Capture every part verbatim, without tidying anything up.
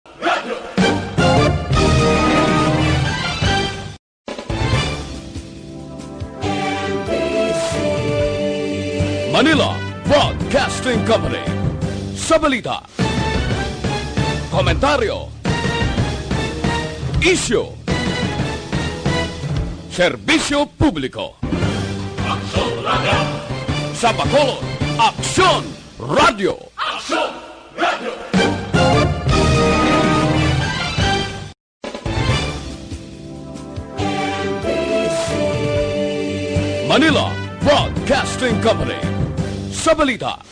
Manila Broadcasting Company. Sa balita, komentaryo, isyu, serbisyo publiko. Aksyon Radio. Sa Bacolod, Aksyon Radio. Aksyon Radio. Manila Broadcasting Company. Sa balita,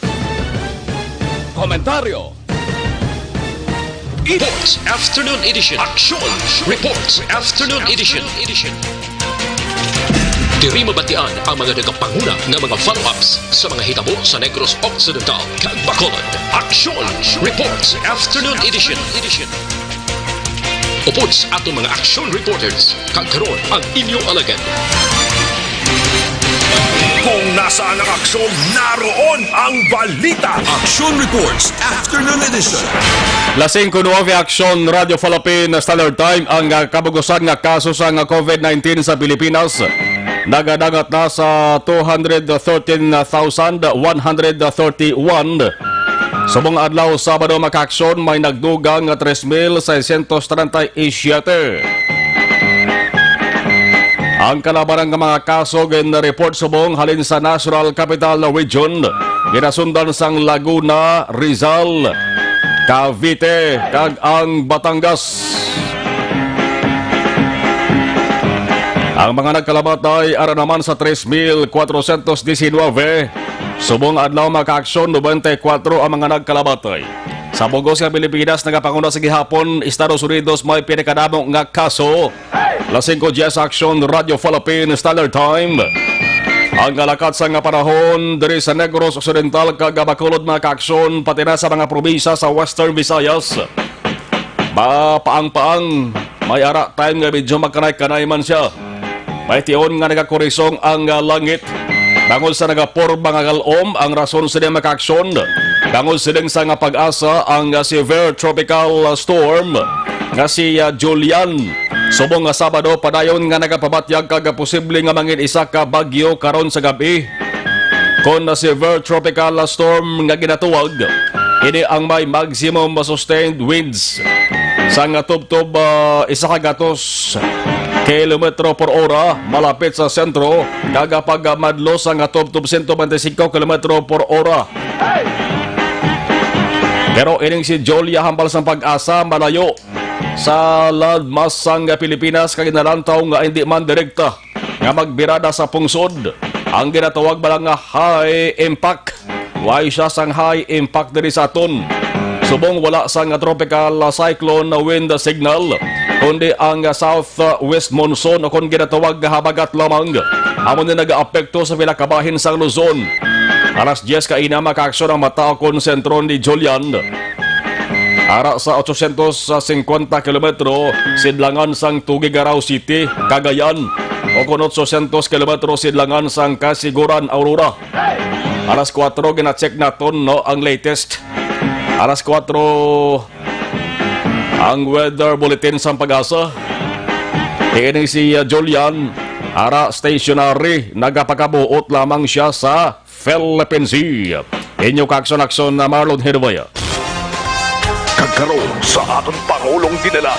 komentaryo, Sports Afternoon Edition. Action Reports Afternoon Edition. Diri mabatian ang mga nagapanguna nga mga follow-ups sa mga hitabo sa Negros Occidental kag Bacolod. Action Reports Afternoon Edition. Upod sa aton mga action reporters, kag karon ang inyo alagad. Kung nasaan ang aksyon, naroon ang balita. Action Reports, Afternoon Edition. Las singko nuebe, Aksyon Radio Falapin, Standard Time. Ang, ah, kabugusan nga kaso sa nga covid nineteen sa Pilipinas nagadangat na sa two hundred thirteen thousand one hundred thirty-one. Subong adlaw, Sabado, mga kaaksyon, may nagdugang nga tres mil seiscientos treinta y siete. Ang kalabaran nga mga kaso gin-report subong halin sa National Capital Region, ginasundan sang Laguna, Rizal, Cavite, kag ang Batangas. Ang mga nagkalamatay ara naman sa tres mil kwatrocientos diecinuebe. Subong adlaw, mga kaaksyon, nobenta y kuwatro ang mga nagkalamatay. Sa bug-os nga Pilipinas, nagapanguna sa gihapon, Estados Unidos may pinakadamo nga kaso. Las singko diyes, Aksyon Radio Falapin, Standard Time. Ang kalakat sa nga panahon diri sa Negros Occidental kag Bacolod, mga kaaksyon, pati na sa mga probinsya sa Western Visayas. Mapaang-paang, may ara time nga medyo magkanay-kanay man siya. May tion nga nagakurisong ang, ah, langit. Bangod sa nagaporma nga gal-om, ang rason sini, mga kaaksyon. Bangod sining sa nga PAGASA, ang, ah, severe tropical, ah, storm nga si, ah, Julian, subong nga Sabado, padayon nga nagapabatyag kag posible nga mangin isa ka bagyo karon sa gab-i. Kon na severe tropical storm nga ginatawag, ini ang may maximum sustained winds sa nga tubtob, ah, isa ka gatos kilometro por ora malapit sa sentro, kag pagmadlo sa nga tubtob sento bente singko kilometro por ora. Pero ining si Julia, hambal sang PAGASA, malayo sa landmass sang Pilipinas, kag ginalantaw nga hindi man direkta nga magbirada sa pungsod ang ginatawag bala nga high impact. Way siya sang high impact diri sa aton. Subong wala sang tropical cyclone wind signal, kundi ang southwest monsoon o kon ginatawag nga habagat lamang. Amo ni nagaapekto sa pila ka bahin sang Luzon. Alas diyes kaina, mga kaaksyon, ang mata o kon sentro ni Julian. Ara sa otsosyentos singkwenta kilometro sidlangan sang Tuguegarao City, Cagayan, o kon otsosyentos kilometro sidlangan sang Casiguran, Aurora. Alas kuwatro gina-check naton, no, ang latest. Alas kuwatro ang weather bulletin sang PAGASA. Kini si, uh, Julian, ara stationary, nagapakabuot lamang siya sa Philippine Sea. Inyo kaaksyon-aksyon na Marlon Hervaya. Kag karon sa aton Pangulong Dinala.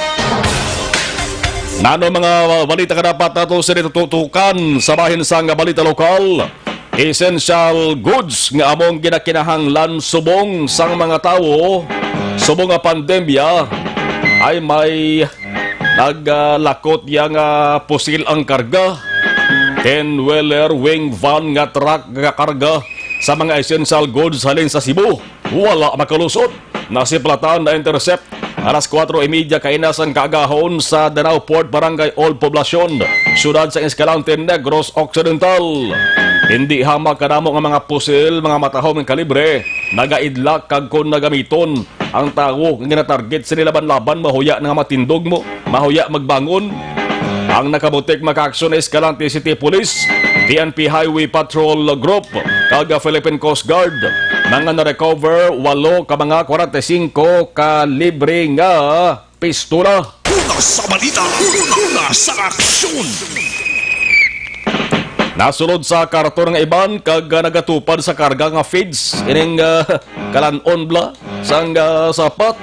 Nano mga balita nga dapat nato sini tutukan sa bahin sang balita lokal? Essential goods nga among ginakinahanglan subong sang mga tawo, subong nga pandemya, ay may naglakot ya nga pusil ang karga. Ten-wheeler, wing van nga truck nga karga sa mga essential goods halin sa Cebu, wala makalusot. Nasiplatan, na-intercept. Alas kuwatro y media kaina sang kaagahon sa Danao Port, Barangay Old Poblacion, siyudad sa Escalante, Negros Occidental. Hindi hamak kadamo nga mga pusil, mga matahom nga kalibre, nagaidlak kag kon nagamiton. Ang tawo nga ginatarget sini laban-laban, mahuya na nga matindog mo, mahuya magbangon. Ang nakabutik, mga kaaksyon, Escalante City Police, P N P Highway Patrol Group, kag Philippine Coast Guard, mga na-recover walo ka mga kwarenta y singko kalibre nga pistola. Una sa balita, una sa aksyon. Nasulod sa karton nga iban kag, ah, nagatupad sa karga nga feeds ining, ah, kalan-on bala sang, ah, sapat.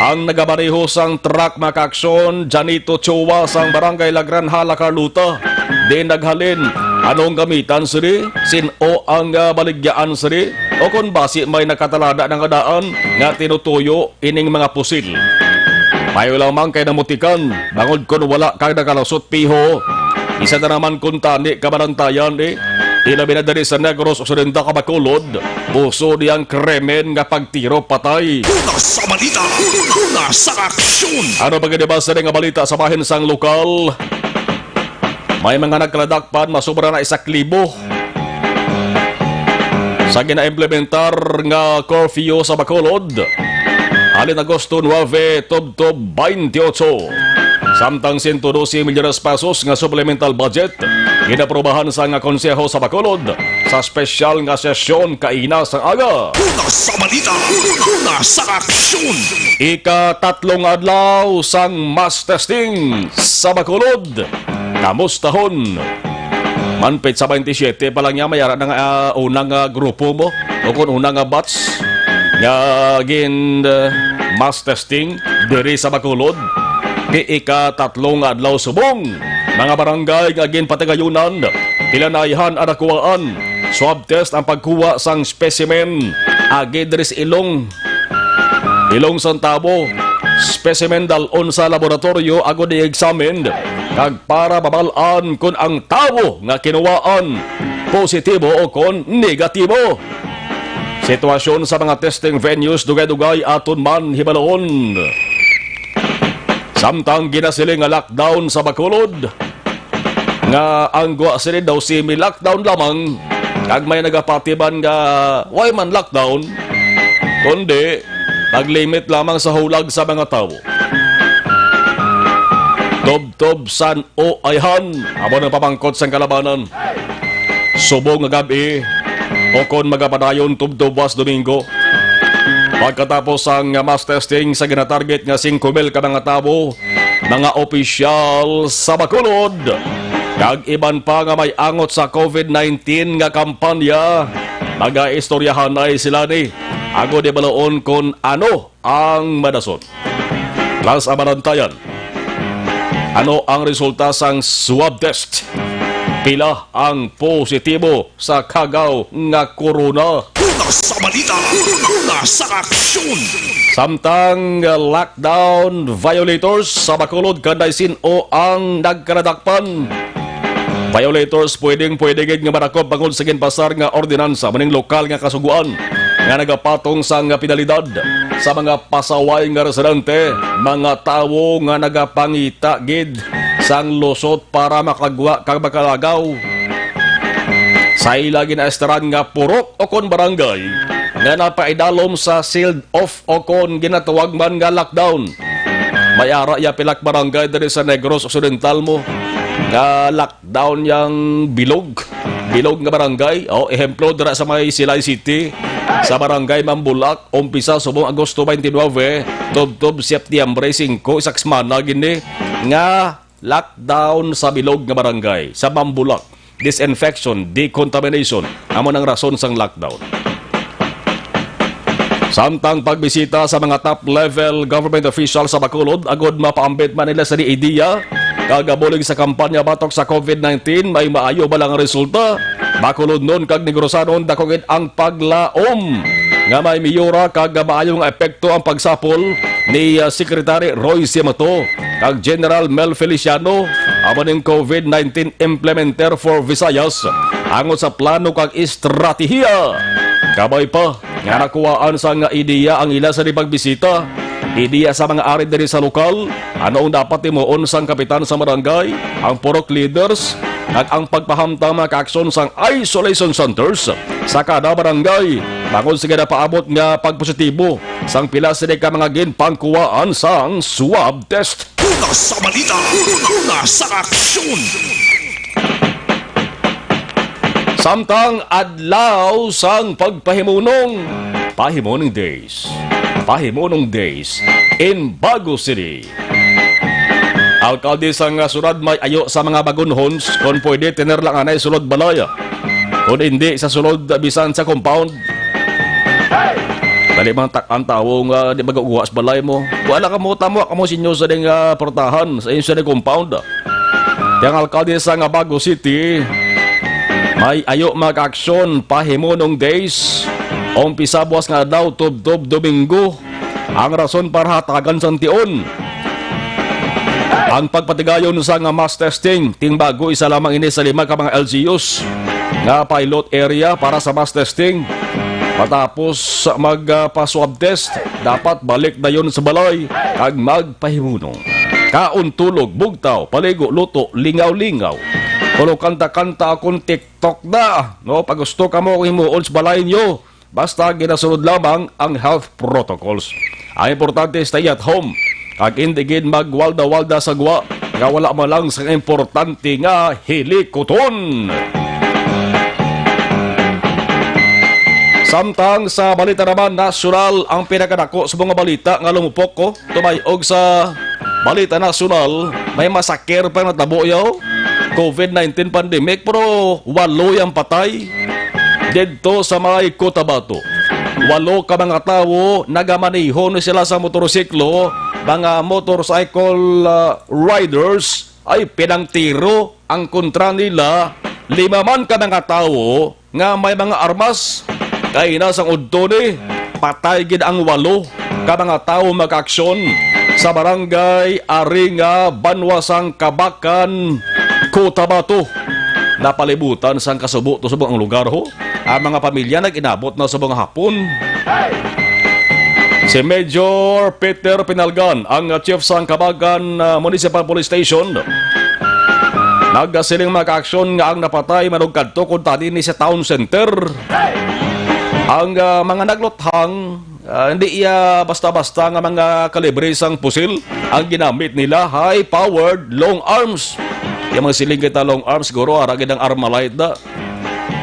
Ang nagamaneho sang truck, mga kaaksyon, Janito Chua sang Barangay La Granja, La Carlota, din naghalin. Anong gamitan sini? Sin-o ang, ah, baligyaan sini? O kon basi may nakatalada na nga daan nga tinutuyo ining mga pusil. Payo lamang kay namutikan, bangod kon wala kag nakalusot piho. Isa na naman kuntani ka barantayan, eh. Ilabi na diri sa Negros Occidental kag Bacolod, puso niyang krimen nga pagtiro patay. Una sa balita, una sa aksyon. Ano pa gid ba sa nga balita sa bahin sang lokal? May mga nagkaladakpan, masobra na isa ka libo sa ginaimplementar nga curfew sa Bacolod, halin Agosto nuebe tubtob twenty-eight. Samtang sento dose milyones pesos nga supplemental budget ginaprobahan sa nga konseho sa Bacolod sa espesyal nga sesyon kaina sang aga. Una sa balita, una sa aksyon. Ikatatlo nga adlaw sang mass testing sa Bacolod. Kamustahon. Man, petsa twenty-seven pa lang niya, may ara na nga, ah, unang, ah, grupo mo, o kung unang, ah, batch nga gin, ah, mass testing diri sa Bacolod. Kay ikatatlo nga adlaw subong, mga barangay nga ginpatigayunan, pila na ayhan ang nakuhaan. Swab test ang pagkuha sang specimen agi diri sa ilong. Ilong sang tawo, specimen dal-on sa laboratoryo agod i-examine, kag para mabal-an kon ang tawo nga kinuhaan positibo o kon negatibo. Sitwasyon sa mga testing venues dugay-dugay aton man hibaluon. Samtang ginasiling nga lockdown sa Bacolod, nga ang gwa sini daw semi-lockdown lamang, kag may nagapatiman nga way man lockdown, kundi naglimit lamang sa hulag sa mga tawo. Tubtob san o ayhan, amo nang pamangkot sang kalabanan. Subong nga gab-i, o kon magapadayon tubtob buwas Domingo. Pagkatapos sang mass testing sa ginatarget nga singko mil ka mga tawo, mga opisyal sa Bacolod, kag iban pa nga may angot sa covid nineteen nga kampanya, magaistoryahanay sila ni agod ibaluon kon ano ang madason. Plus, ang barantayan, ano ang resulta sang swab test? Pila ang positibo sa kagaw nga corona? Una sa balita, una sa aksyon. Samtang, uh, lockdown violators sa Bacolod, kanday sin-o ang nagkaladakpan. Violators pwedeng pwede gid nga madakop bangod sa ginpasar nga ordinansa muning lokal nga kasugoan nga nagapatong sang penalidad sa mga pasaway nga residente, mga tawo nga nagapangita gid sang lusot para makagwa kag makalagaw sa ila ginaestaran nga purok o kon barangay nga napaidalom sa sealed off o kon ginatawag man nga lockdown. May ara ya pilak barangay diri sa Negros Occidental mo nga lockdown yang bilog. Bilog nga barangay. O, ehemplo, dira sa may Silay City, sa barangay Mambulak, umpisa subong Agosto twenty-nine, tubtob Setyembre singko, isa ka semana gini nga lockdown sa bilog nga barangay, sa Mambulak. Disinfection, decontamination, amo nang rason sang lockdown. Samtang pagbisita sa mga top-level government official sa Bacolod agod mapaambit man nila sa ideya kag bulig sa kampanya batok sa covid nineteen, may maayo ba lang resulta? Bacolodnon kag Negrosanon, dako gid ang paglaom nga may miyora kag maayo nga epekto ang pagsapol ni, ah, Secretary Roy Simato kag General Mel Feliciano, amo ning covid nineteen implementer for Visayas, angot sa plano kag estratehiya. Kabay pa nga nakuhaan sa nga ideya ang ila sa pagbisita, ideya sa mga ari diri sa lokal, ano ang dapat timuon sang kapitan sa barangay, ang purok leaders, kag ang pagpahamtang mga kaaksyon sang isolation centers sa kada barangay, bangod sa ginapaabot nga pagpositibo sang pila sini ka mga ginpangkuhaan sang swab test. Una sa balita, una sa aksyon. Samtang adlaw sang pagpahimunong, Pahimunong Days. Pahimunong Days in Bago City. Alkalde sang, ah, syudad may ayo sa mga bagunhons, kon pwede, tener lang anay sulod balay. Kon hindi, sa sulod, ah, bisan sa compound. Dali man tak-, ang tawo nga di magaguwa sa balay mo. Wala ka mo, tamo, kamo sinyo sa ding, ah, portahan, sa inyo sa ding compound. Yang alkalde sa nga Bago City, may ayo mag-aksyon, Pahimunong Days. Umpisa buwas nga adlaw, tubtob Domingo. Ang rason para hatagan sang tion. Ang pagpatigayon sa nga mass testing, timbago isa lamang ini sa lima ka mga L G Us nga pilot area para sa mass testing. Matapos mag, ah, pa-swab test, dapat balik dayon sa balay kag magpahimunong. Kaon, tulog, bugtaw, paligo, luto, lingaw-lingaw. Puro kanta-kanta akong TikTok na, no? Pag gusto ka mo himuon sa balay nyo, basta ginasunod lamang ang health protocols. Ang importante, stay at home. Kag hindi gid magwalda-walda sa gwa nga wala man lang sa importante nga hilikuton. Samtang sa balita naman nasyonal, ang pinakadako sa mga balita nga lumupok ko, tumayog sa balita nasyonal, may masakit pa natabo yaw. COVID nineteen pandemic, pero walo yang patay didto sa may Cotabato. Walo ka mga tawo nagamaneho ni sila sa motorsiklo, mga motorcycle, ah, riders, ay pinangtiro ang kontra nila. Lima man ka mga tawo nga may mga armas. Kay na sang udto ni, patay gid ang walo ka mga tawo makaaksyon sa barangay ari nga banwa sang Kabakan, Cotabato. Napalibutan sang kasubo to subong ang lugar, ho. Ang mga pamilya nag-inabot na subong nga hapon. Si Major Peter Pinalgan, ang chief sang Kabakan, ah, Municipal Police Station, nagasiling makaaksyon nga ang napatay manugkadto kuntani ni sa town center. Ang, ah, mga nagluthang, ah, hindi iya basta-basta nga mga kalibre sang pusil ang ginamit nila, high-powered long arms. Yung mga siling kita long arms, siguro, ara gid ang Armalite da.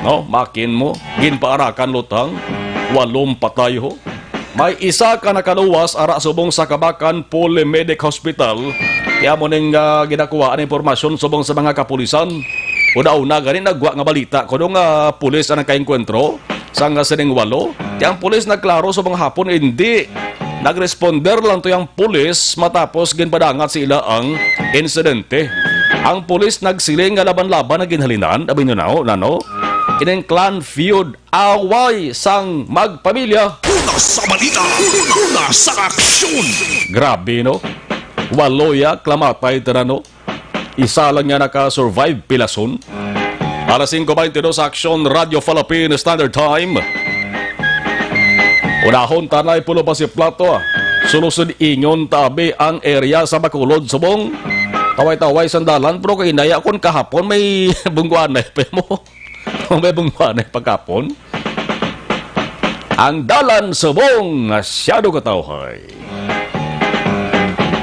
No, makin mo, ginpaarakan luthang, walong patay ho. May isa ka nakaluwas ara subong sa Kabakan Poly Medic Hospital. Kaya mo ning, ah, ginakuha ang impormasyon subong sa mga kapulisan. Una-una gani nagwa nga balita kuno nga pulis ang nakaengkwentro sang sining walo. Kaya ang pulis nagklaro subong hapon hindi nagresponder lang to yung pulis matapos ginpadangat sa ila ang insidente. Ang pulis nagsiling nga laban-laban ang ginhalinan, abi nyo na, nano? Kining clan feud, away sang magpamilya. Una sa balita, una sa aksyon. Grabe, no? Walo ya kamatay tira, no? Isa lang nga naka-survive, pilason. Alas singko baynte dos sa Aksyon, Radyo Philippine Standard Time. Unahon tanay pulo pa si plato, ah. Sulusod ingon tabi ang area sa Bacolod, subong taway-taway sang dalan, pero kay inaya kon kahapon may bungguanay pa mo. May bungguanay pagkapon. Ang dalan subong masyado katawhay.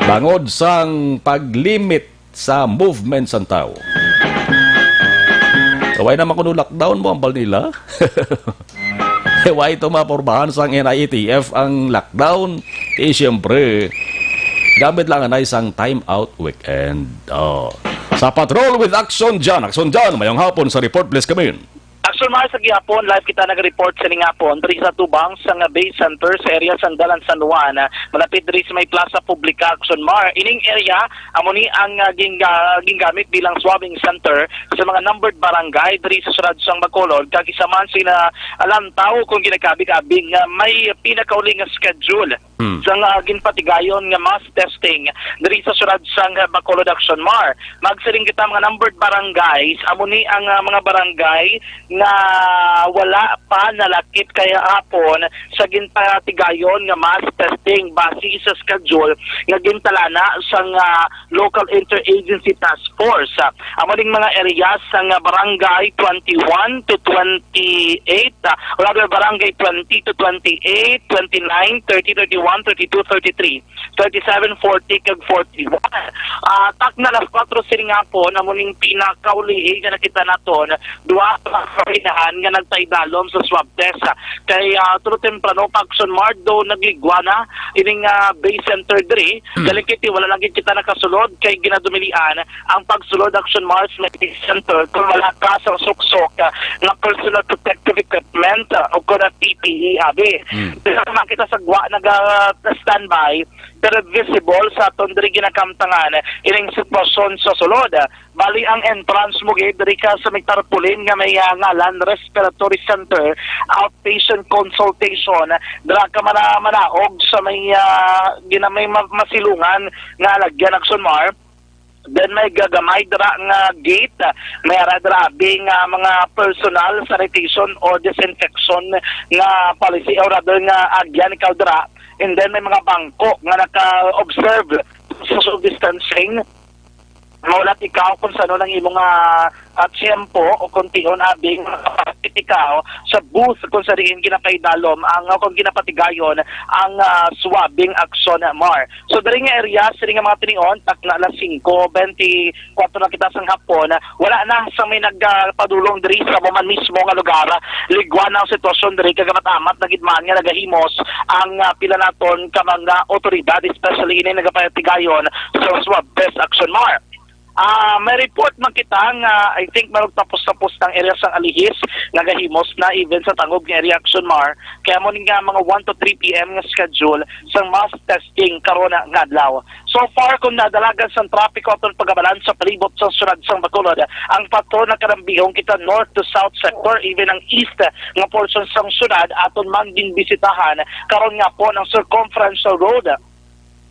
Bangod sang pag-limit sa movement sang tawo. Kaway naman kuno lockdown mo ang nila. Kaway ito mapormahan sang N I A T F ang lockdown. Di siyempre, gamit lang anay sang time out weekend. Oh. Sa Patrol with Action Jan. Action Jan, mayong hapon sa report, please come in. Action Mar, sa gihapon, live kita nag-report sa ning hapon diri sa tubang sang Bay Center sa area sang Dalan San Juan, ah, malapit diri sa may Plaza Publica, Action Mar. Ining area, amo ni ang, ah, ging-, ah, ginggamit bilang swabbing center sa mga numbered barangay diri sa siyudad sang Bacolod, kag isa man sina, ah, lantaw kung ginakabig-abig nga may pinakauli nga schedule Hmm. sang, ah, ginpatigayon nga mass testing diri sa siyudad sang Bacolod, Action Mar. Magsiling kita, mga numbered barangays, amo ni ang, ah, mga barangay nga wala pa nalakip kay hapon sa ginpatigayon nga mass testing base sa schedule nga gintalana sang, ah, Local Interagency Task Force. Ah, amo ning mga areas sang, ah, Barangay twenty-one to twenty-eight, ah, or rather, Barangay twenty to twenty-eight, twenty-nine, thirty, thirty-one, one, thirty-two, thirty-three, thirty-seven, forty, kag forty-one. Ah, takna alas kuwatro sining hapon, amo ning pinakauli nga nakita naton, duha ka mga kainahan nga nagpaidalom sa swab test. Kay, ah, tulo temprano pa, Action Mar, do nagligwa na ining, ah, base center diri. Hmm. Galing kay wala lang gid kita nakasulod kay ginadumilian ang pagsulod, Action Mar, sa may center kung wala ka sa suksok, ah, nga personal protective equipment, ah, o kon P P E, abi. Hmm. Pero makita sa gwa naga-standby, pero visible sa aton diri ginakamtangan ining sitwasyon sa sulod. Bali ang entrance mo gid diri ka sa may tarpaulin nga may, ah, ngalan Respiratory Center, outpatient consultation. Dira ka mana-, manaog sa may, ah, gina-, may ma-, masilungan nga lagyan, Action Mar. Then may gagamay dira nga gate, may ara dira abi nga mga personal sanitation or disinfection nga policy, or rather nga agyan ikaw dira. And then may mga bangko nga naka-observe sa social distancing. Maulat ikaw kung sano lang imo nga, ah, tiyempo o kung tion abi nga ikaw sa booth kung sa diin ginapaidalom ang, o kung ginapatigayon ang, ah, swabbing, Action Mar. So, diri nga area, sini nga mga tinion, takna alas singko bente kuwatro na kita sang hapon, wala na sa may nagpadulong diri sa amo man mismo nga lugar. Ligwa na ang sitwasyon diri, kag amat-amat na gid man nga nagahimos ang, ah, pila naton ka mga otoridad, especially ini nagapatigayon sa swab test, Action Mar. Ah, may report man kita nga, I think, marag tapos-tapos ang area sang Alihis nga gahimos na, even sa tangob nga area, Action Mar. Kaya mo ni nga mga one to three P M nga schedule sang mass testing karon nga adlaw. So far, kung nadalagan sang trapiko aton pagabalan sa palibot sang siyudad sang Bacolod, ang patron nga kanambihon kita north to south sector, even ang east nga portion sang siyudad aton man ginbisitahan karon nga po ang Circumferential Road.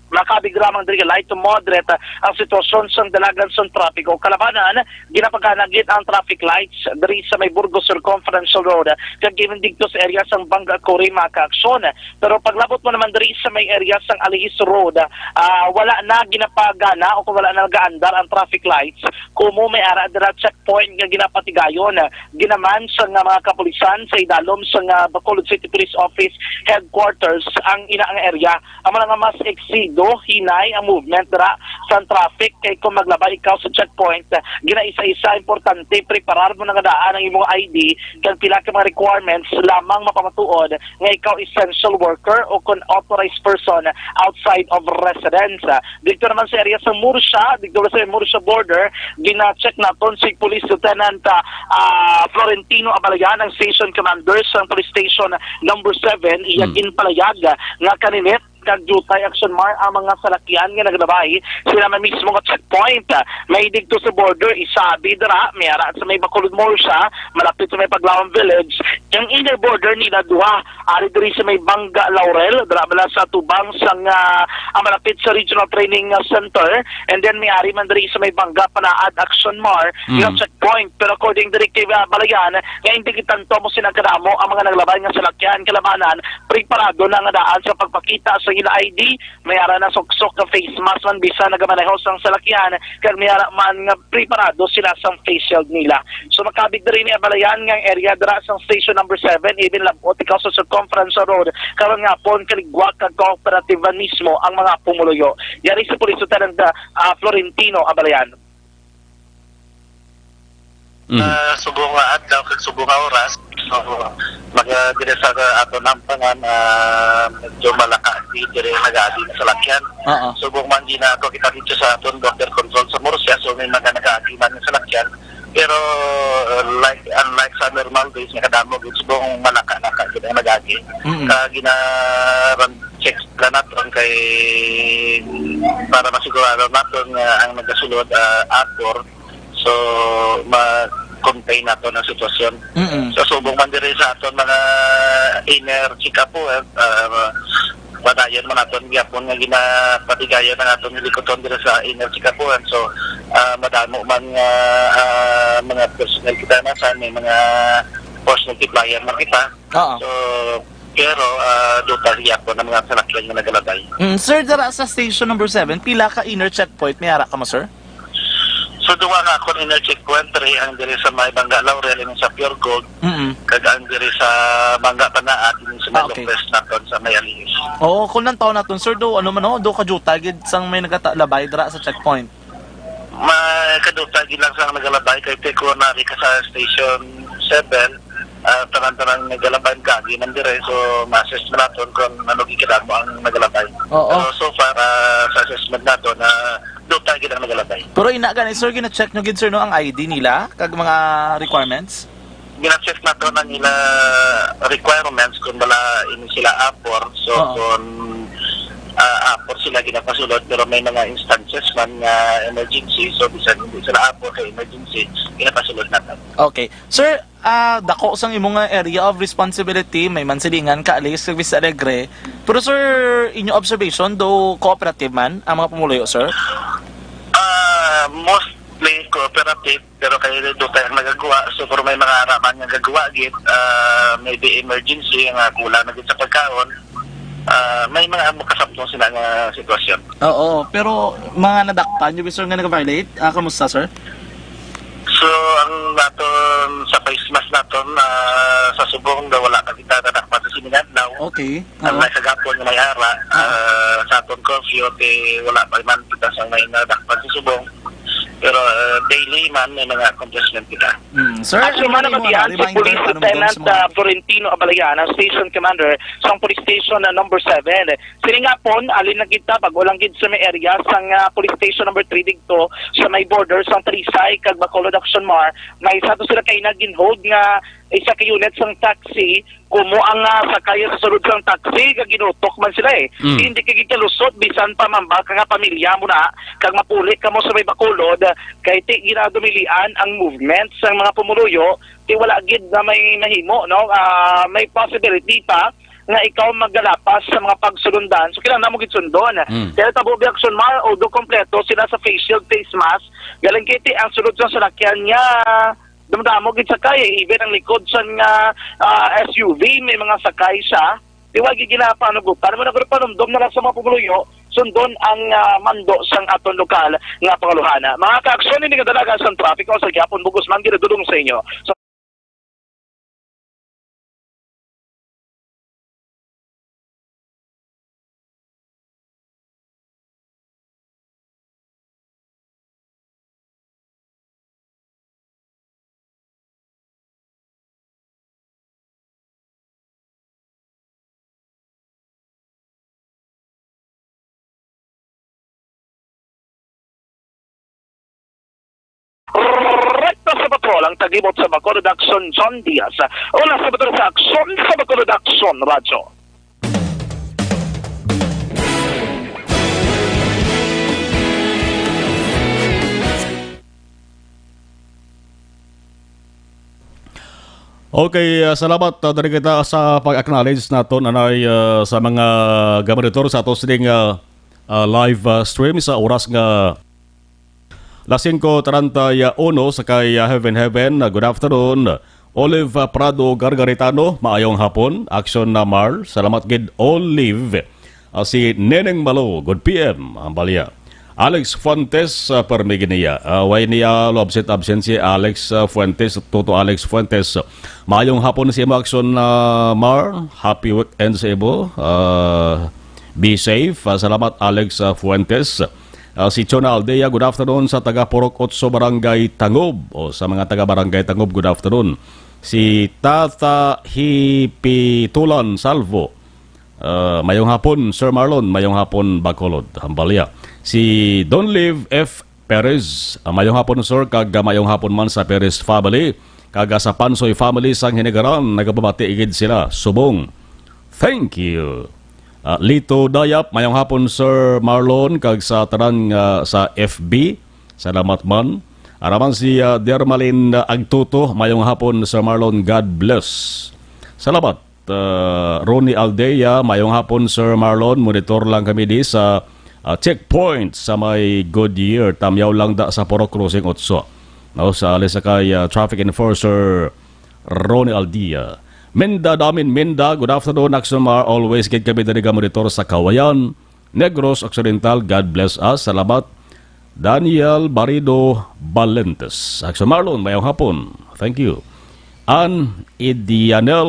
Makabig lamang diri light to moderate ang sitwasyon sang dalagan sang trapiko. Kalabanan, ginapaganagit ang traffic lights diri sa may Burgos Circumferential Road, kag even didto sa area sang Banga Curi, mga kaaksyon. Pero paglabot mo naman diri sa may area sang Alihis Road, ah, wala na ginapagana o kung wala na nagaandar ang traffic lights, kumo may ara dira checkpoint nga ginapatigayon. Ginaman sa nga mga kapulisan sa idalom sa nga Bacolod City Police Office Headquarters ang ina nga area. Amo na nga mas eksido, hinay ang movement dira sa traffic, kay kung maglabay ikaw sa checkpoint, ginaisa-isa, importante preparar mo na nga daan ang imong I D kag pila ka mga requirements lamang mapamatuod nga ikaw essential worker o kon authorized person outside of residence. Dito naman sa area sa Murcia, dito sa Murcia border, gina-check naton si Police Lieutenant, ah, ah, Florentino Abalayan, ang station commander sa police station number seven, iya Hmm. ginpalayag nga kaninit kag diutay, Action Mar, ang mga salakyan nga naglabay sila may mismo nga checkpoint. May didto sa border, isa abi dira, may ara sa may Bacolod Murcia, malapit sa may Paglawan Village. Ang inner border nila duha, ari diri sa may Banga Laurel, dira bala sa tubang sang, ah, ang malapit sa Regional Training, ah, Center, and then may ari man diri sa may Banga Panaad, Action Mar, Mm. nga checkpoint. Pero according diri kay, ah, Balayan, nga hindi gitanto mo sila kadamo ang mga naglabay nga salakyan, kalabanan, preparado na nga daan sa pagpakita sa ila I D, may ara na suksok nga face mask man bisan nagamaneho sang salakyan, kag may ara man nga preparado sila sang face shield nila. So, makabig diri ni Abalayan nga ang area dira sa station number seven, even labot ikaw sa Circumference Road, karon nga hapon kaligwa kag cooperative man mismo ang mga pumuluyo. Yari si Police Lieutenant, ah, Florentino Abalayan. Mm. Ah, subong nga adlaw kag subong nga oras, so, mag, ah, dire sa ato nampangan, ah, medyo malaka di dire nag-agi na salakyan. Oo. Subong man gina ato kita dito sa aton border control sa Murcia, so may mga nag-agi man nga salakyan. Pero, uh, like, unlike sa normal days nga kadamo gid subong malaka-laka gid ang nag-agi. Mm. Ka gina-run check na naton kay para masigurado naton nga ang nagasulod, ah, apor, so ma-contain naton ang sitwasyon. Mm-mm. So subong man diri sa aton mga inner check-up, eh, ah, padayon man naton gyapon nga ginapatigayon ang aton hilikuton diri sa inner check-up. So, ah, madamo man nga, ah, mga personnel kita na sa may mga force multiplier man kita. Oo. So, pero, ah, duta gyapon ang mga salakyan nga nagalabay. Mm, sir, dira sa station number seven, pila ka inner checkpoint may ara ka mo, sir? So, duwa nga akon inner checkpoint, three ang diri sa may Bangga Laurel, yung sa Pure Gold, Mm. kag ang diri sa Bangga Panaad, yung sa may Ah, okay. Lopez naton, sa may Aliis. Oo, kung nang taon naton, sir, do, ano man, oh, do ka jutay gid sang may nagatalabay dira sa checkpoint. May kaduta gid lang sa nagalabay kay tiko na ka sa Station seven, ah, tanan-tanan nagalabay ang kaagi man dire. So, ma-assess man naton kung ano gid kadamo ang nagalabay. Oo. Pero so far, ah, sa assessment nato na duta gid ang nagalabay. Pero ina gani, sir, gina-check nyo gid, sir, no, ang I D nila kag mga requirements? Gina-check nato na nila requirements kung wala ini sila apor. So, Oo. kung, ah, apor sila ginapasulod, pero may mga instances man nga emergency, so bisan hindi sila apor kay emergency, ginapasulod nato. Okay. Sir, ah, dako sang imo nga area of responsibility, may Mansilingan, Calis, Vista Alegre. Pero sir, inyo observation, do cooperative man ang mga pumuluyo, sir? Ah, mostly cooperative, pero kay do tayo nagagawa. So, pero may mga araman nga gagawa gid, ah, maybe emergency nga kulang na gid sa pagkaon. Ah, may mga makasabtong sila nga sitwasyon. Oo, pero mga nadakpan nyo, sir, nga nag-violate? Ah, kamusta, sir? So, ang naton sa face mask naton, ah, sa subong daw wala pa kita nadakpan sa sining adlaw. Okay. Ang Oo. May kagapon nga may ara, Oo. ah, sa aton curfew, ti wala pa man kita sa may nadakpan sa subong. Pero, ah, daily man, may mga accomplishment kita. Mm. Sir, Actually, ano man man imo, nabatian ano, si reminder Police pa naman Lieutenant, sa mga ah, Florentino Abalayan, ang Station Commander sa Police Station na number seven. Sini nga pon, alin lang kita, bago lang gid sa may area sang, ah, Police Station number three digto, sa may border sang Talisay kag Bacolod, Action Mar, may isa to sila kay nagin-hold nga isa ka unit sang taxi, kumo ang, ah, sakay sa sulod sang taxi, kag ginutok man sila, eh. Mm. Hindi kay gikalusot, bisan pa mamba ka nga pamilya mo na, kag mapuli ka mo sa may Bacolod, kay ti ginadumilian ang movement sang mga pumuluyo, ti wala gid na may mahimo, no? Ah, may possibility pa nga ikaw magalapas sa mga pagsulundan. So, kailangan mo gid sundon. Mm. Pero tabo bi Action Mar, although kompleto sila sa face shield, face mask, galing kay ti ang sulod sa salakyan niya, damdamo gid sa kaya, even ang likod sa nga, ah, S U V, may mga sakay siya. Di wa gid ginapanugutan. Mo na, pero panumdom na lang sa mga pumuluyo, sundon ang, ah, mando sang aton lokal nga pangaluhana. Mga kaaksyon, hindi nga dalaga sa traffic o sa gyapon, bugos man, ginadulong sa inyo. So, Rekta sa patrol ang tagibot sa Bacolod Action, John Diaz. Una sa patrol sa Action sa Bacolod Action Radyo. Okay, ah, salamat, ah, diri kita sa pag-acknowledge naton anay, ah, sa mga gamonitor sa ato sining, ah, ah, live, ah, stream sa oras nga las singko treinta y uno sa kay, ah, Heaven Heaven. Ah, good afternoon. Olive, ah, Prado Gargaritano, maayong hapon. Action na Mar. Salamat gid, Olive. Ah, si Neneng Malo, good P M, ang balya. Alex Fuentes, ah, permi gid niya. Ah, way niya lo absent, absent si Alex, ah, Fuentes, Toto Alex Fuentes. Maayong hapon sa imo, Action, ah, Mar. Happy weekend sa imo. Ah, be safe. Ah, salamat, Alex, ah, Fuentes. Ah, si Chona Aldea, good afternoon sa taga Purok Otso, Barangay Tangob. O, sa mga taga Barangay Tangob, good afternoon. Si Tata Hipitulan Salvo, ah, mayong hapon, Sir Marlon, mayong hapon, Bacolod, Hambalia. Si Don Live F Perez, ah, mayong hapon, sir, kag, ah, mayong hapon man sa Perez family, kag, ah, sa Pansoy family sang Hinigaran, nagapamati gid sila. Subong. Thank you. Ah, Lito Dayap, mayong hapon, Sir Marlon, kag sa tanan nga sa F B. Salamat man. Araman si, ah, Dermalin, ah, Agtuto, mayong hapon, Sir Marlon. God bless. Salamat. Ah, Ronnie Aldea, mayong hapon, Sir Marlon. Monitor lang kami di sa, ah, checkpoint sa may Goodyear. Tamyaw lang da sa Purok Crossing Otso. No, sa alis sa kay, ah, traffic enforcer Ronnie Aldia. Minda Damin Minda, good afternoon, Action Mar. Always gid kami diri ga monitor sa Kawayan, Negros Occidental. God bless us. Salamat. Daniel Barido Balentes. Action Marlon, mayong hapon. Thank you. Ann Idianel,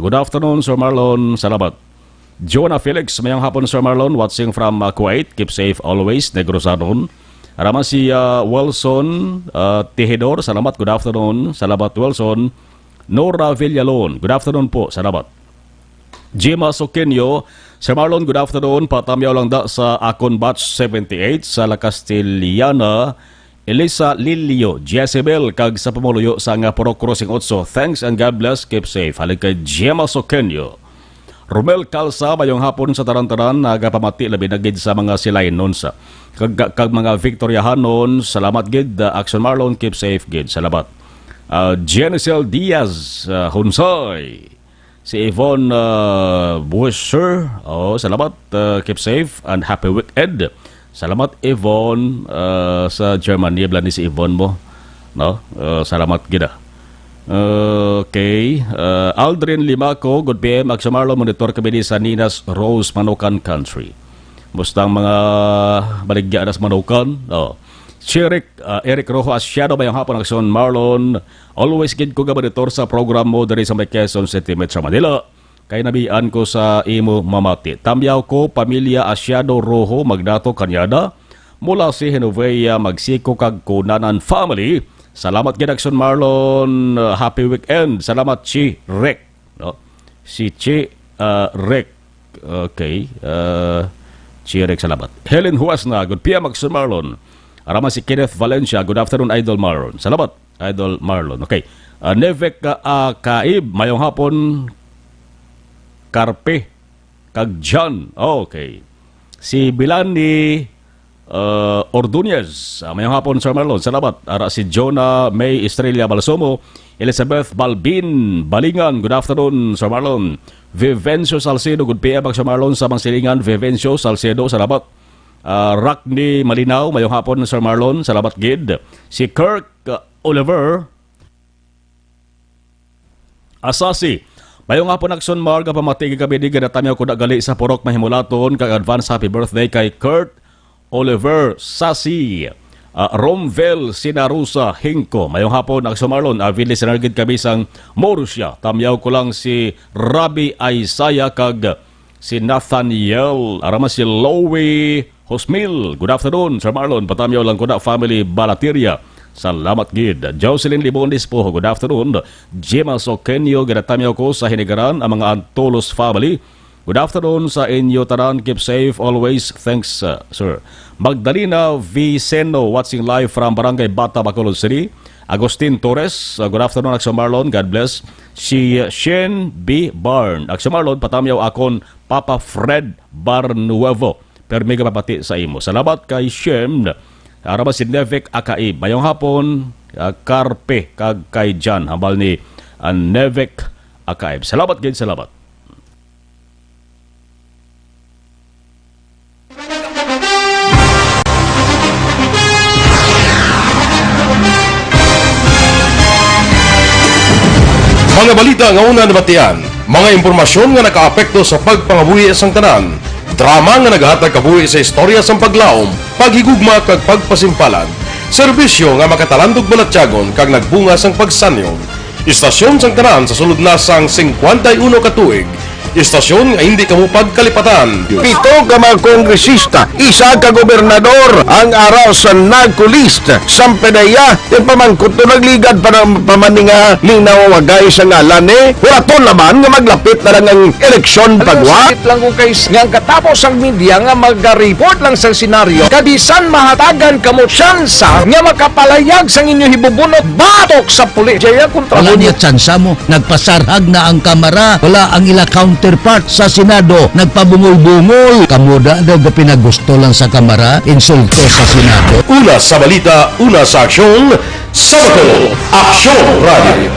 good afternoon, Sir Marlon. Salamat. Jonah Felix, mayong hapon, Sir Marlon. Watching from, uh, Kuwait. Keep safe always, Negros Anon. Ara man si, uh, Wilson, uh, Tihidor. Salamat, good afternoon. Salamat, Wilson. Nora Villalon, good afternoon po. Salamat. Jima Soqueño, Sir Marlon, good afternoon. Patamyaw lang da sa akon batch seventy-eight sa La Castellana, Elisa Lilio, Jezebel, kag sa pumuluyo sa nga Purok Crossing Otso. Thanks and God bless. Keep safe. Halin kay Jima Soqueño. Romel Calsa, mayong hapon sa tanan-tanan, nagapamati labi na gid sa mga Silaynons, sa kag, kag mga Victoriahanon. Salamat gid, uh, Action Marlon, keep safe gid. Salamat. Uh, Genicel Diaz, uh, Hunsay. Si Yvonne, uh, Buescher, oh, salamat, uh, keep safe and happy weekend. Salamat, Yvonne, uh, sa Germany, bala ni si Yvonne mo, no? Uh, salamat gid, ah. Okay. Uh, Aldrin Limaco, good P M, Action Marlon, monitor kami ni sa Ninas Rose, Manukan Country. Musta ang mga baligya na sa Manukan? Oh. Chirik, uh, Eric Rojo Asiado, mayong hapon, Action Marlon. Always gid ko gabanitor sa program mo diri sa may Quezon City, Metro Manila. Kay nabian ko sa imo mamati. Tamyaw ko, pamilya Asiado Rojo, Magnato, Cañada, mula si Genovea, Magsico, kag Cunanan family. Salamat gid, Action Marlon. Uh, happy weekend. Salamat, Chi Rek. No? Si Chi, uh, Rek. Okay. Uh, Chi Rek, salamat. Helen Huasna, good P M, Action Marlon. Ara man si Kenneth Valencia, good afternoon, Idol Marlon. Salamat, Idol Marlon. Okay. Uh, Nevek, uh, uh, Kaib, mayong hapon, Karpe, kag John. Okay. Si Bilani, uh, Ordonez, uh, mayong hapon, Sir Marlon. Salamat. Ara si Jonah May Estrella Balsomo, Elizabeth Balbin Balingan. Good afternoon, Sir Marlon. Vivencio Salcedo, good P M, Sir Marlon, sa Mangsilingan. Vivencio Salcedo, salamat. Ah, Rockney Malinaw, mayong hapon, Sir Marlon. Salamat gid. Si Kirk, ah, Oliver Asasi. Mayong hapon, Action Marlon, pamati kami di ganatamyaw ko na gali sa Purok Mahimulaton, kag advance happy birthday kay Kurt Oliver Sasi. Ah, Romvel Sinarusa Hingko. Mayong hapon, Action Marlon. Avid listener gid kami sang Murcia. Tamyaw ko lang si Rabi Isaiah kag si Nathaniel, ara man si Lowy Hosmil. Good afternoon, Sir Marlon. Patamyaw lang ko na, family Balatiria. Salamat gid. Jocelyn Libon Dispo, good afternoon. Gemma Soqueño, ginatamyaw ko sa Hinigaran, ang mga Antolos family. Good afternoon sa inyo tanan. Keep safe always. Thanks, uh, sir. Magdalena Viceno, watching live from Barangay Bata, Bacolod City. Agustin Torres, uh, good afternoon, Action Marlon. God bless. Si, uh, Shen B Barn. Action Marlon, patamyaw akon Papa Fred Barnuevo. Permi nga mapati sa imo. Salamat kay Shem. Ara man si Nevek Akaib. Mayong hapon, ah, Karpe, kag kay Jan. Hambal ni, ah, Nevek Akaib. Salamat gid, salamat. Mga balita nga una nabatian, mga impormasyon nga nakaapekto sa pagpangabuhi sang tanan, drama nga nagahatag kabuhi sa istorya sang paglaom, paghigugma kag pagpasimpalan, serbisyo nga makatalandog balatyagon kag nagbunga sang pagsanyo. Istasyon sang tanan sa sulod na sang singkwenta y uno ka tuig. Istasyon nga hindi kamo pagkalipatan. Pito ka mga kongresista, isa ka gobernador ang ara sa NAGCO list. Sampedeya, ti pamangkot to nagligad pa ng pamaninga ning nawawagay sa ngalan ni. Huraton naman nga maglapit na lang ang eleksyon. Alam mo, pagwa. Sakit lang kung kay nga ang katapos ang media nga magareport lang sa senaryo. Kabisan mahatagan kamo tsansa nga makapalayag sang inyo hibubunot batok sa pulis. Jaya kontra. Wala mo niya tsansa mo. Nagpasarhag na ang Kamara. Wala ang ila counterpart sa Senado. Nagpabungol-bungol. Kamo da daw ga pinagusto lang sa Kamara, insulto sa Senado. Una sa balita, una sa aksyon, Sabado, Aksyon Radio.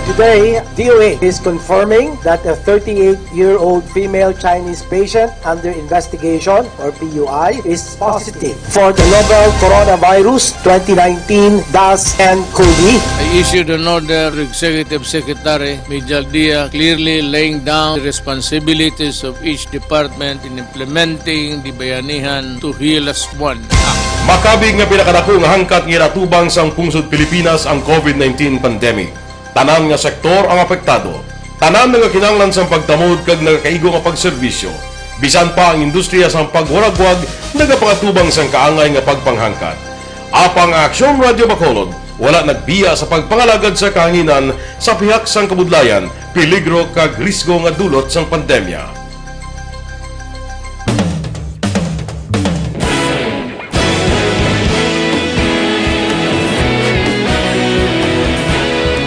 Today, D O H is confirming that a thirty-eight-year-old female Chinese patient under investigation, or P U I, is positive for the novel coronavirus twenty nineteen dash N cov. I issued an order to Executive Secretary Mijal Dia, clearly laying down the responsibilities of each department in implementing the Bayanihan to Heal Us One Act. Makabig nga pinakadako nga hangkat nga ginatubang sang pungsod Pilipinas ang COVID nineteen pandemic. Tanan nga sektor ang apektado. Tanan nagakinahanglan sang pagtamod kag nagakaigo nga pagserbisyo. Bisan pa ang industriya sang pagwaragwag nagapangatubang sang kaangay nga pagpanghangkat. Apang ang Aksyon Radio Bacolod wala nagbiya sa pagpangalagad sa kahanginan sa pihak sang kabudlayan, peligro kag risgo nga dulot sang pandemya.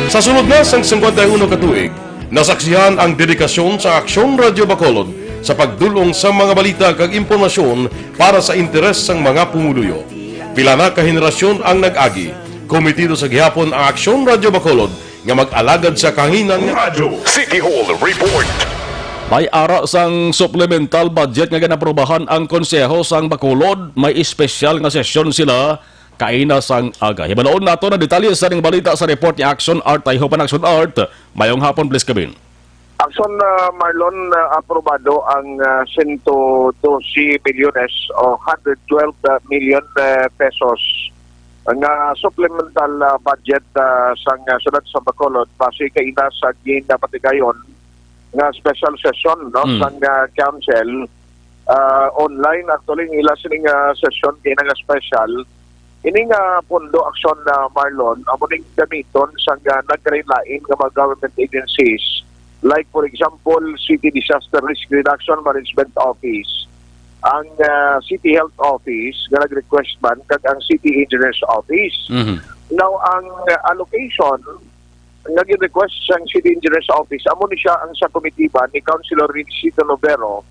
Sa sulod na sang singkwenta y uno ka tuig, nasaksihan ang dedikasyon sa Aksyon Radio Bacolod sa pagdul-ong sa mga balita kag impormasyon para sa interes sang mga pumuluyo. Pila na ka henerasyon ang nag-agi. Komitido sa gihapon ang Aksyon Radio Bacolod nga mag-alagad sa kahanginan nga Radyo City Hall Report. May ara sang supplemental budget nga ginaprobahan ang Konseho sang Bacolod. May espesyal nga sesyon sila kaina sang aga. Hibaloon nato na detalye sa ning balita sa report ni Action Art. Tayho pa, Action Art. Mayong hapon, please, Kevin. Action, ah, Marlon, ah, aprobado ang, ah, sento dose milyones o hundred twelve million, ah, pesos nga supplemental, ah, budget, ah, sang, ah, Syudad sa Bacolod base kaina sa ginapatigayon nga special session, no, Mm. sang, ah, council. Ah, online actually ang ila sining, ah, session kay nga special. Ini nga pondo, Action, ah, Marlon, amo ning gamiton sang, ah, nagkalain-lain nga mga government agencies, like for example, City Disaster Risk Reduction Management Office, ang, ah, City Health Office nga nag-request man, kag ang City Engineers Office. Mhm. Now, ang, ah, allocation nga gin-request sang City Engineers Office, amo ni siya ang sa komitiba ni Councilor Rincito Novero.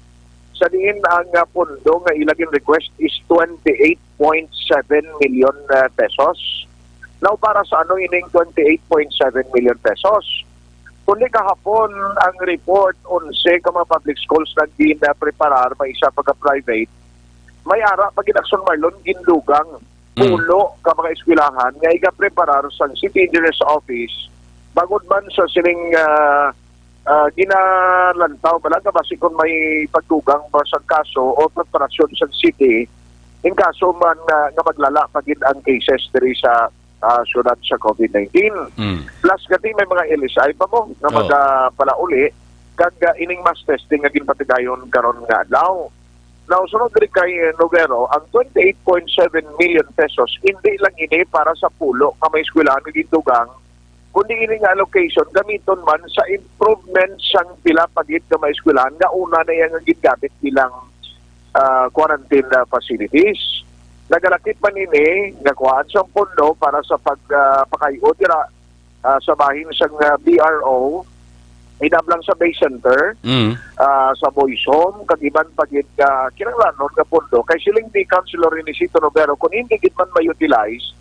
Sa diin ang, ah, pondo nga ila gin-request is twenty-eight point seven million, ah, pesos. Now, para sa ano ining twenty-eight point seven million pesos? Kundi kahapon ang report, onse ka mga public schools nga gin-, ah, preparar, may isa pa ka private. May ara pa gid, Action, Marlon, gindugang Mm. pulo ka mga eskwelahan nga igapreparar sang City Engineers Office bangod man sa sining, ah, ah, ginalantaw bala nga basi kung may pagdugang ba sa kaso o preparasyon sa city in kaso man nga, nga maglala pa gid ang cases diri sa, ah, syudad sa COVID nineteen. Mm. Plus, gati may mga L S I pa mo nga Oh. magapalauli kag, ah, ining mass testing nga ginpatigayon karon nga adlaw. Now, sunod diri kay Novero, ang twenty-eight point seven million pesos, hindi lang ini para sa pulo nga may eskwelahan nga gindugang, kundi ini nga allocation gamiton man sa improvement sang pila pa gid nga mga eskwelahan nga una na iya nga gingamit bilang, ah, quarantine, ah, facilities. Nagalakip man ini nga kuhaan sang pondo para sa pag, ah, pakay-o dira, ah, sa bahin sang, ah, B R O, hinablang sa Bay Center, Mm. ah, sa Boys Home, kag iban pa gid nga kinahanglanon nga pondo. Kay siling ni Councilor Renisito Novero, kung hindi gid man ma-utilize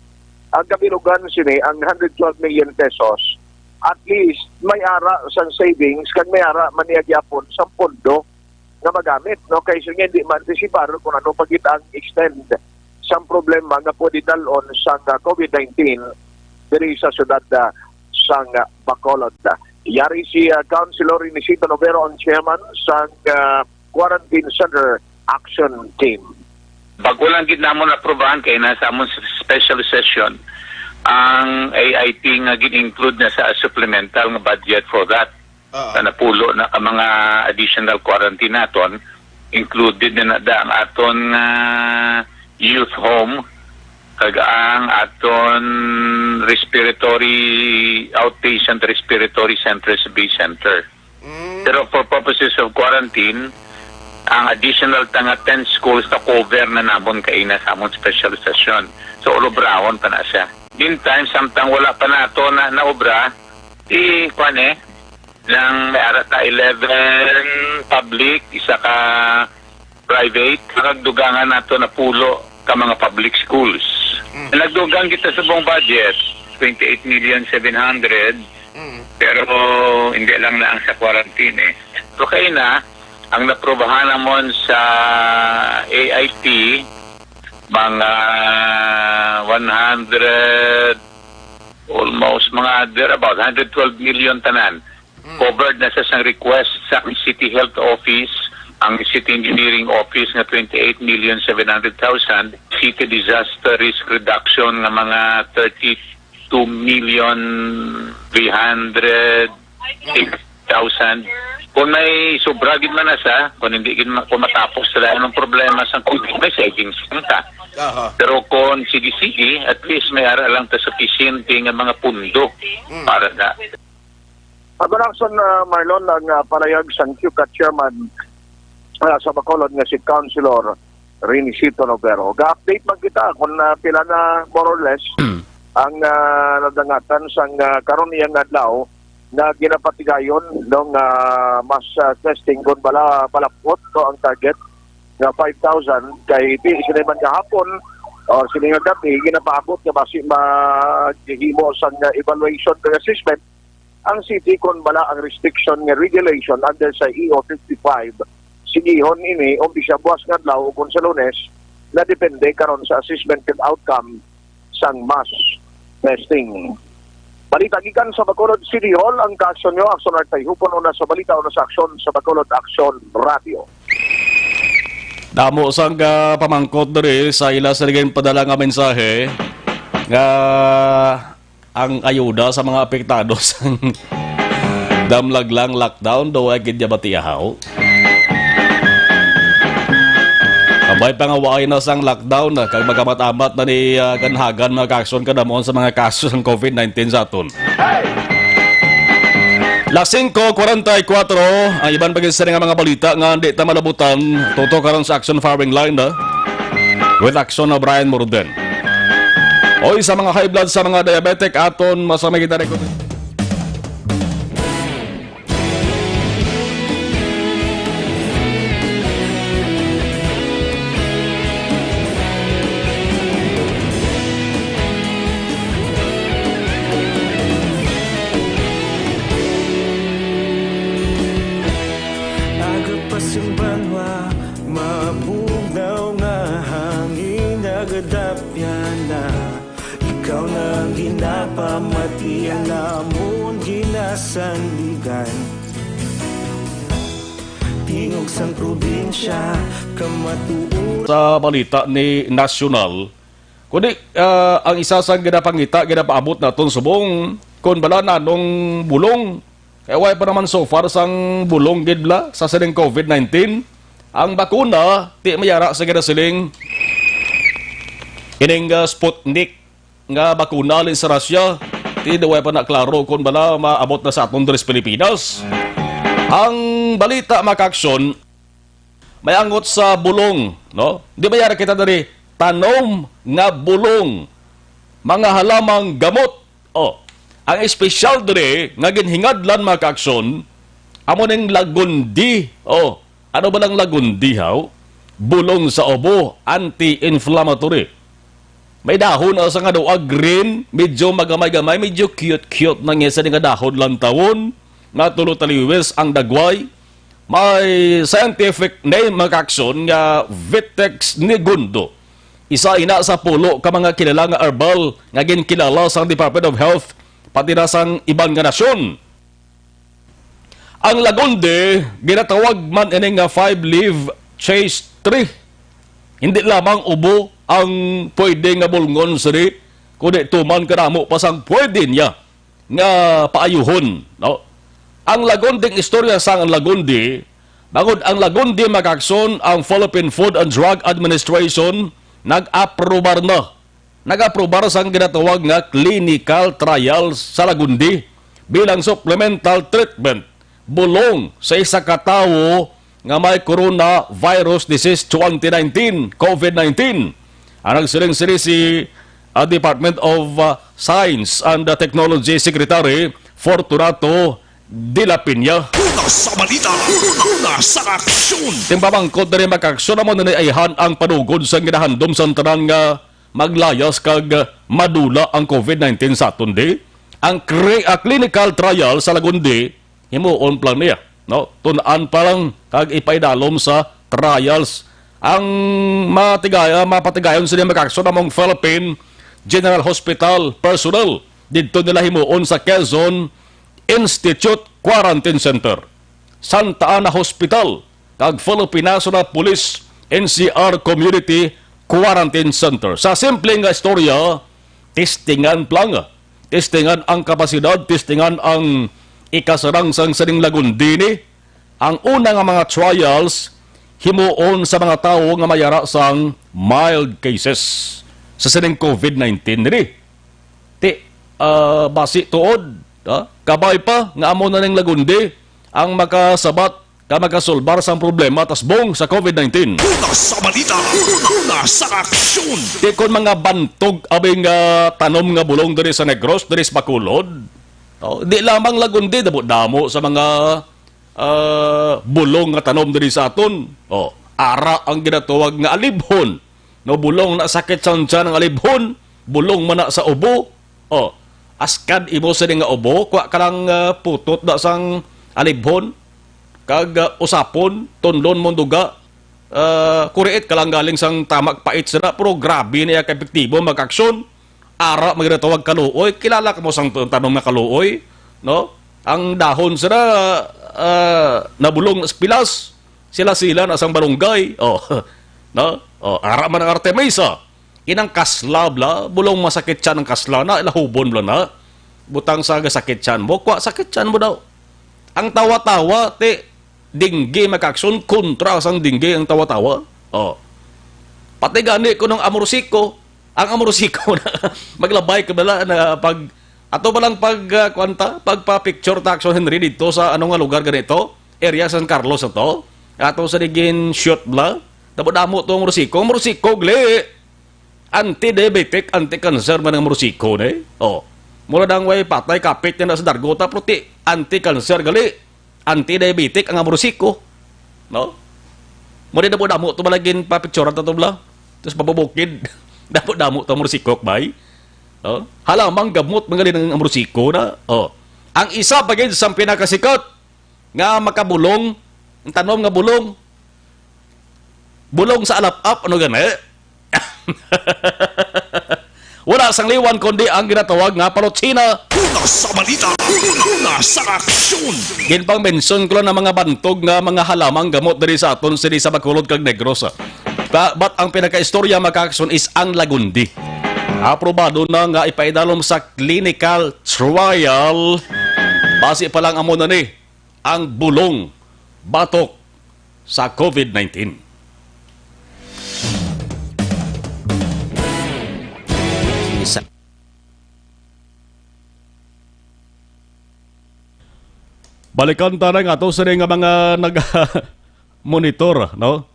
ang kabilugan sini, ang hundred twelve million pesos, at least may ara sang savings, kag may ara man niya gyapon sang pondo nga magamit, no? Kay siya hindi ma-anticipar kung ano pa gid ang extent sang problema nga pwede dal-on sang, ah, COVID nineteen diri sa syudad, ah, sang, ah, Bacolod. Yari si, ah, Councilor Inesita Novero ang chairman sang, ah, Quarantine Center Action Team. Bago lang gid namon aprobahan kay na sa amon special session ang A I T nga gin-include na sa supplemental nga budget for that. Ah. Sa napulo na ka mga additional quarantine naton, included na na da ang aton nga youth home kag ang aton respiratory, outpatient respiratory center sa Bay Center. Mm. Pero for purposes of quarantine, ang additional ta nga ten schools na cover na namon kaina sa amon special session. So, olobrahon pa na siya. Meantime, samtang wala pa nato na naobra, i-, kwan eh, nang may ara ta eleven public, isa ka private, kag dugangan nato na pulo ka mga public schools. Mm. Nagdugang kita subong budget, twenty-eight million seven hundred, Mm. Pero hindi lang na ang sa quarantine eh. Okay na, ang naprobahan namon sa A I T, mga one hundred, almost mga there about one hundred twelve million tanan. Mm. Covered na sa sang request sa City Health Office, ang City Engineering Office nga twenty-eight million seven hundred thousand, City Disaster Risk Reduction nga mga thirty-two million three hundred eight thousand. Kung may sobra gid man na sa, kung hindi gid ma-, kung matapos sila ang problema sa COVID, may savings man ta. Aha. Pero kung sige-sige, at least may ara lang ta sufisyente nga mga pundo Mm. para na. Ato na, Marlon, ang, ah, palayag sang CUCAT chairman, ah, sa Bacolod nga si Councilor Renisito Novero. Ga-update man kita kung, ah, pila na, more or less, ang, ah, nadangatan sang, ah, karon iyang adlaw nga ginapatigayon, no, nga mass, ah, testing, kung bala palapot, no, ang target nga five thousand, kay di sini man gahapon or sini nga gabi ginapaabot nga basi maghimo sang, ah, evaluation kag assessment ang city kon bala ang restriction nga regulation under sa E O fifty-five, sigihon ini o bisan buwas nga adlaw o kon sa Lunes, na depende karon sa assessment kag outcome sang mass testing. Balita gikan sa Bacolod City Hall, ang Kaaksyon Nyo, Aksyon Artay Hupon, una sa balita, una sa aksyon sa Bacolod Aksyon Radio. Damo sang, ah, pamangkot diri sa ila sa ginpadala nga mensahe nga ang ayuda sa mga apektado sang damlag lang lockdown, daw ay gid ya batiahaw. Kabay pa nga waay na sang lockdown, ah, kag magamat-amat na ni, ah, ganhagan mga kaaksyon kadamon sa mga kaso sang COVID nineteen sa aton. Las singko kwarenta y kuwatro, ang iban pa gid sini nga mga balita nga di ta malabutan, tutok karon sa Aksyon Firing Line, ah, with Aksyon na Brian Murden. Oy, sa mga high blood, sa mga diabetic, aton masamay kita record. Aga pa sing banwa, mabugnaw nga hangin, nagadapyan na. Ikaw na ang ginapamati, ang amon ginasandigan. Tingog sang probinsya, kamatuoran. Sa balita ni Nasyonal, kundi, ah, ang isa sang ginapangita, ginapaabot naton subong, kon bala nanong bulong. Kay way pa naman so far sang bulong gid bala sa sining COVID nineteen. Ang bakuna, ti mayara sa ginasiling ining, ah, Sputnik nga bakuna halin sa Russia, ti way pa na klaro kon bala maabot na sa aton diri sa Pilipinas. Ang balita, mga kaaksyon, may angot sa bulong, no? Di ba yara kita diri, tanom nga bulong, mga halamang gamot. Oh, ang espesyal diri nga ginhingadlan, mga kaaksyon, amo ning lagundi. Oh, ano ba lang lagundi, haw? Bulong sa ubo, anti-inflammatory. May dahon, ah, sa nga daw, ah, green, medyo magamay-gamay, medyo cute-cute na nga sa nga dahon lantawon, nga tulo taliwis ang dagway. May scientific name, mga kaaksyon, nga Vitex nigundo. Isa ina sa pulo ka mga kilala nga herbal nga ginkilala sang Department of Health, pati na sang iban nga nasyon. Ang lagundi, ginatawag man ini nga five-leaf chaste tree. Hindi lamang ubo ang pwede nga bulngon sini, kundi tuman kadamo pa sang pwede niya nga paayuhon, no? Ang lagunding istorya sang lagundi, bangod ang lagundi, mga kaaksyon, ang Philippine Food and Drug Administration nag-aprobar na nag-aprobar sang ginatawag nga clinical trials sa lagundi bilang supplemental treatment, bulong sa isa ka tawo nga may coronavirus disease twenty nineteen, COVID nineteen. Ang nagsiling sini si, ah, Department of, ah, Science and, ah, Technology Secretary Fortunato de la Peña. Una sa balita, una sa aksyon. Timpamangkot diri, makaaksyon naman na ayhan ang panugod sa ginahandom sa tanan nga maglayas kag madula ang COVID nineteen sa aton di. Ang cri-, ah, clinical trial sa Lagundi, himuon pa lang niya, no? Tun-an pa lang kag ipaidalom sa trials. Ang matigaya, mapatigayon sini, mga ka-aksyon, among Philippine General Hospital personnel. Didto nila himuon sa Quezon Institute Quarantine Center, Santa Ana Hospital, kag Philippine National Police N C R Community Quarantine Center. Sa simple nga istorya, testingan pa lang. Testingan ang kapasidad, testingan ang ikasarang sang sining Lagundi ni. Ang una nga mga trials himuon sa mga tawo nga may ara sang mild cases sa sining covid nineteen diri. Ti, ah, basi tuod, ah, kabay pa nga amo na ning Lagundi ang makasabat ka makasolbar sang problema tasbong sa covid nineteen. Una sa balita, una sa aksyon. Ti kon mga bantog abi nga tanom nga bulong diri sa Negros, diri sa Bacolod, oh, di lamang Lagundi, damo-damo sa mga, ah, bulong nga tanom diri sa aton. Oh, ara ang ginatawag nga alibhon. No, bulong na sakit sang tiyan ang alibhon, bulong man na sa ubo. Oh, askad imo sini nga ubo, kwa ka lang, ah, putot na sang alibhon, kag, ah, usapon, tunlon mo duga, ah, kuriit ka lang galing sang tamak pait sira, pero grabe niya ka epektibo, mga ka-aksyon. Ara, may ginatawag kaluoy. Kilala ka mo sang t-, tanom nga kaluoy, no? Ang dahon sira, ah, nabulong sa pilas. Sila-sila na sang barangay. Oh, no? Oh, ara man ang Artemisa. Inang kasla bala, bulong masakit siya ng kasla na, ilahubon bala na. Butang sa sakit siya mo, kwa sakit siya mo daw. Ang tawa-tawa, ti, dinggi, mga ka-aksyon, kontra sang dinggi ang tawa-tawa. Oh. Pati gani ko ng amorosiko, ang amorosiko na maglabay ka bala na pag, ato ba lang pag, ah, kuwan ta, pagpa-picture ta, Aksyon Henry, dito sa ano nga lugar ganito? Area San Carlos ato? Ato sa digin shoot bala? Damo-damo to ang amorosiko. Ang amorosiko, gali. Anti-diabetic, anti-cancer man ang amorosiko, ne? Oh. Mura dang way patay, kapit niya na sa dargota, pero ti, anti-cancer, gali. Anti-diabetic ang amorosiko. No? Mura damo-damo to malagin pa picturean ta to bala. Tapos pabubukid. Damo-damo to amorosiko, bay. No? Halamang gamot, mga ang amorosiko na. Oh. Ang isa pa gid sa pinakasikat nga makabulong, ang tanom nga bulong, bulong sa alap-ap, ano gani? Wala sang liwan kundi ang ginatawag nga palotsina. Una sa balita, una sa aksyon. Ginpang-mention ko lang ang mga bantog nga mga halamang gamot diri sa aton, sini sa Bacolod kag Negros. Ta-, but ang pinakaistorya, mga ka-aksyon, is ang lagundi. Aprobado na nga ipaidalom sa clinical trial. Basi pa lang amo na ni ang bulong batok sa covid nineteen. Isa. Balikan ta na nga to sa nga mga nag-monitor, no?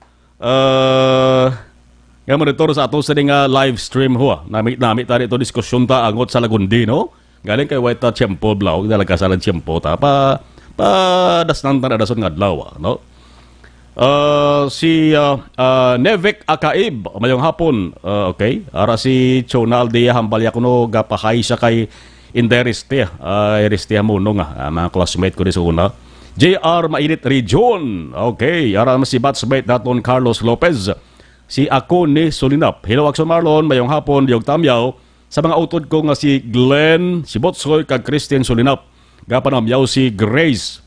Ah, nga monitor sa ato sa nga live stream, ho, ah. Nami, nami ta dito diskusyon ta angot sa lagundi, no? Galing kay way ta tiyempo, blaw, talaga sa lang tiyempo ta. Pa, pa, dasnan ta na dason nga adlaw, ah, no? Ah, si, ah, ah, Nevek Akaib, mayong hapon. Ah, okay. Ara si Chonaldi, hambal ya kuno, gapahay siya kay Inday Ristia. Ah, Ristia Munong, ah, ah, mga classmate ko di sa una. J R Mainit Region. Okay. Ara si batchmate naton Carlos Lopez. Si Ako ni Sulinap. Hello, Aksyon Marlon. Mayong hapon, Diyog Tamyaw. Sa mga utod ko nga si Glenn, si Botsoy, kag Christine Sulinap. Gapanamyaw si Grace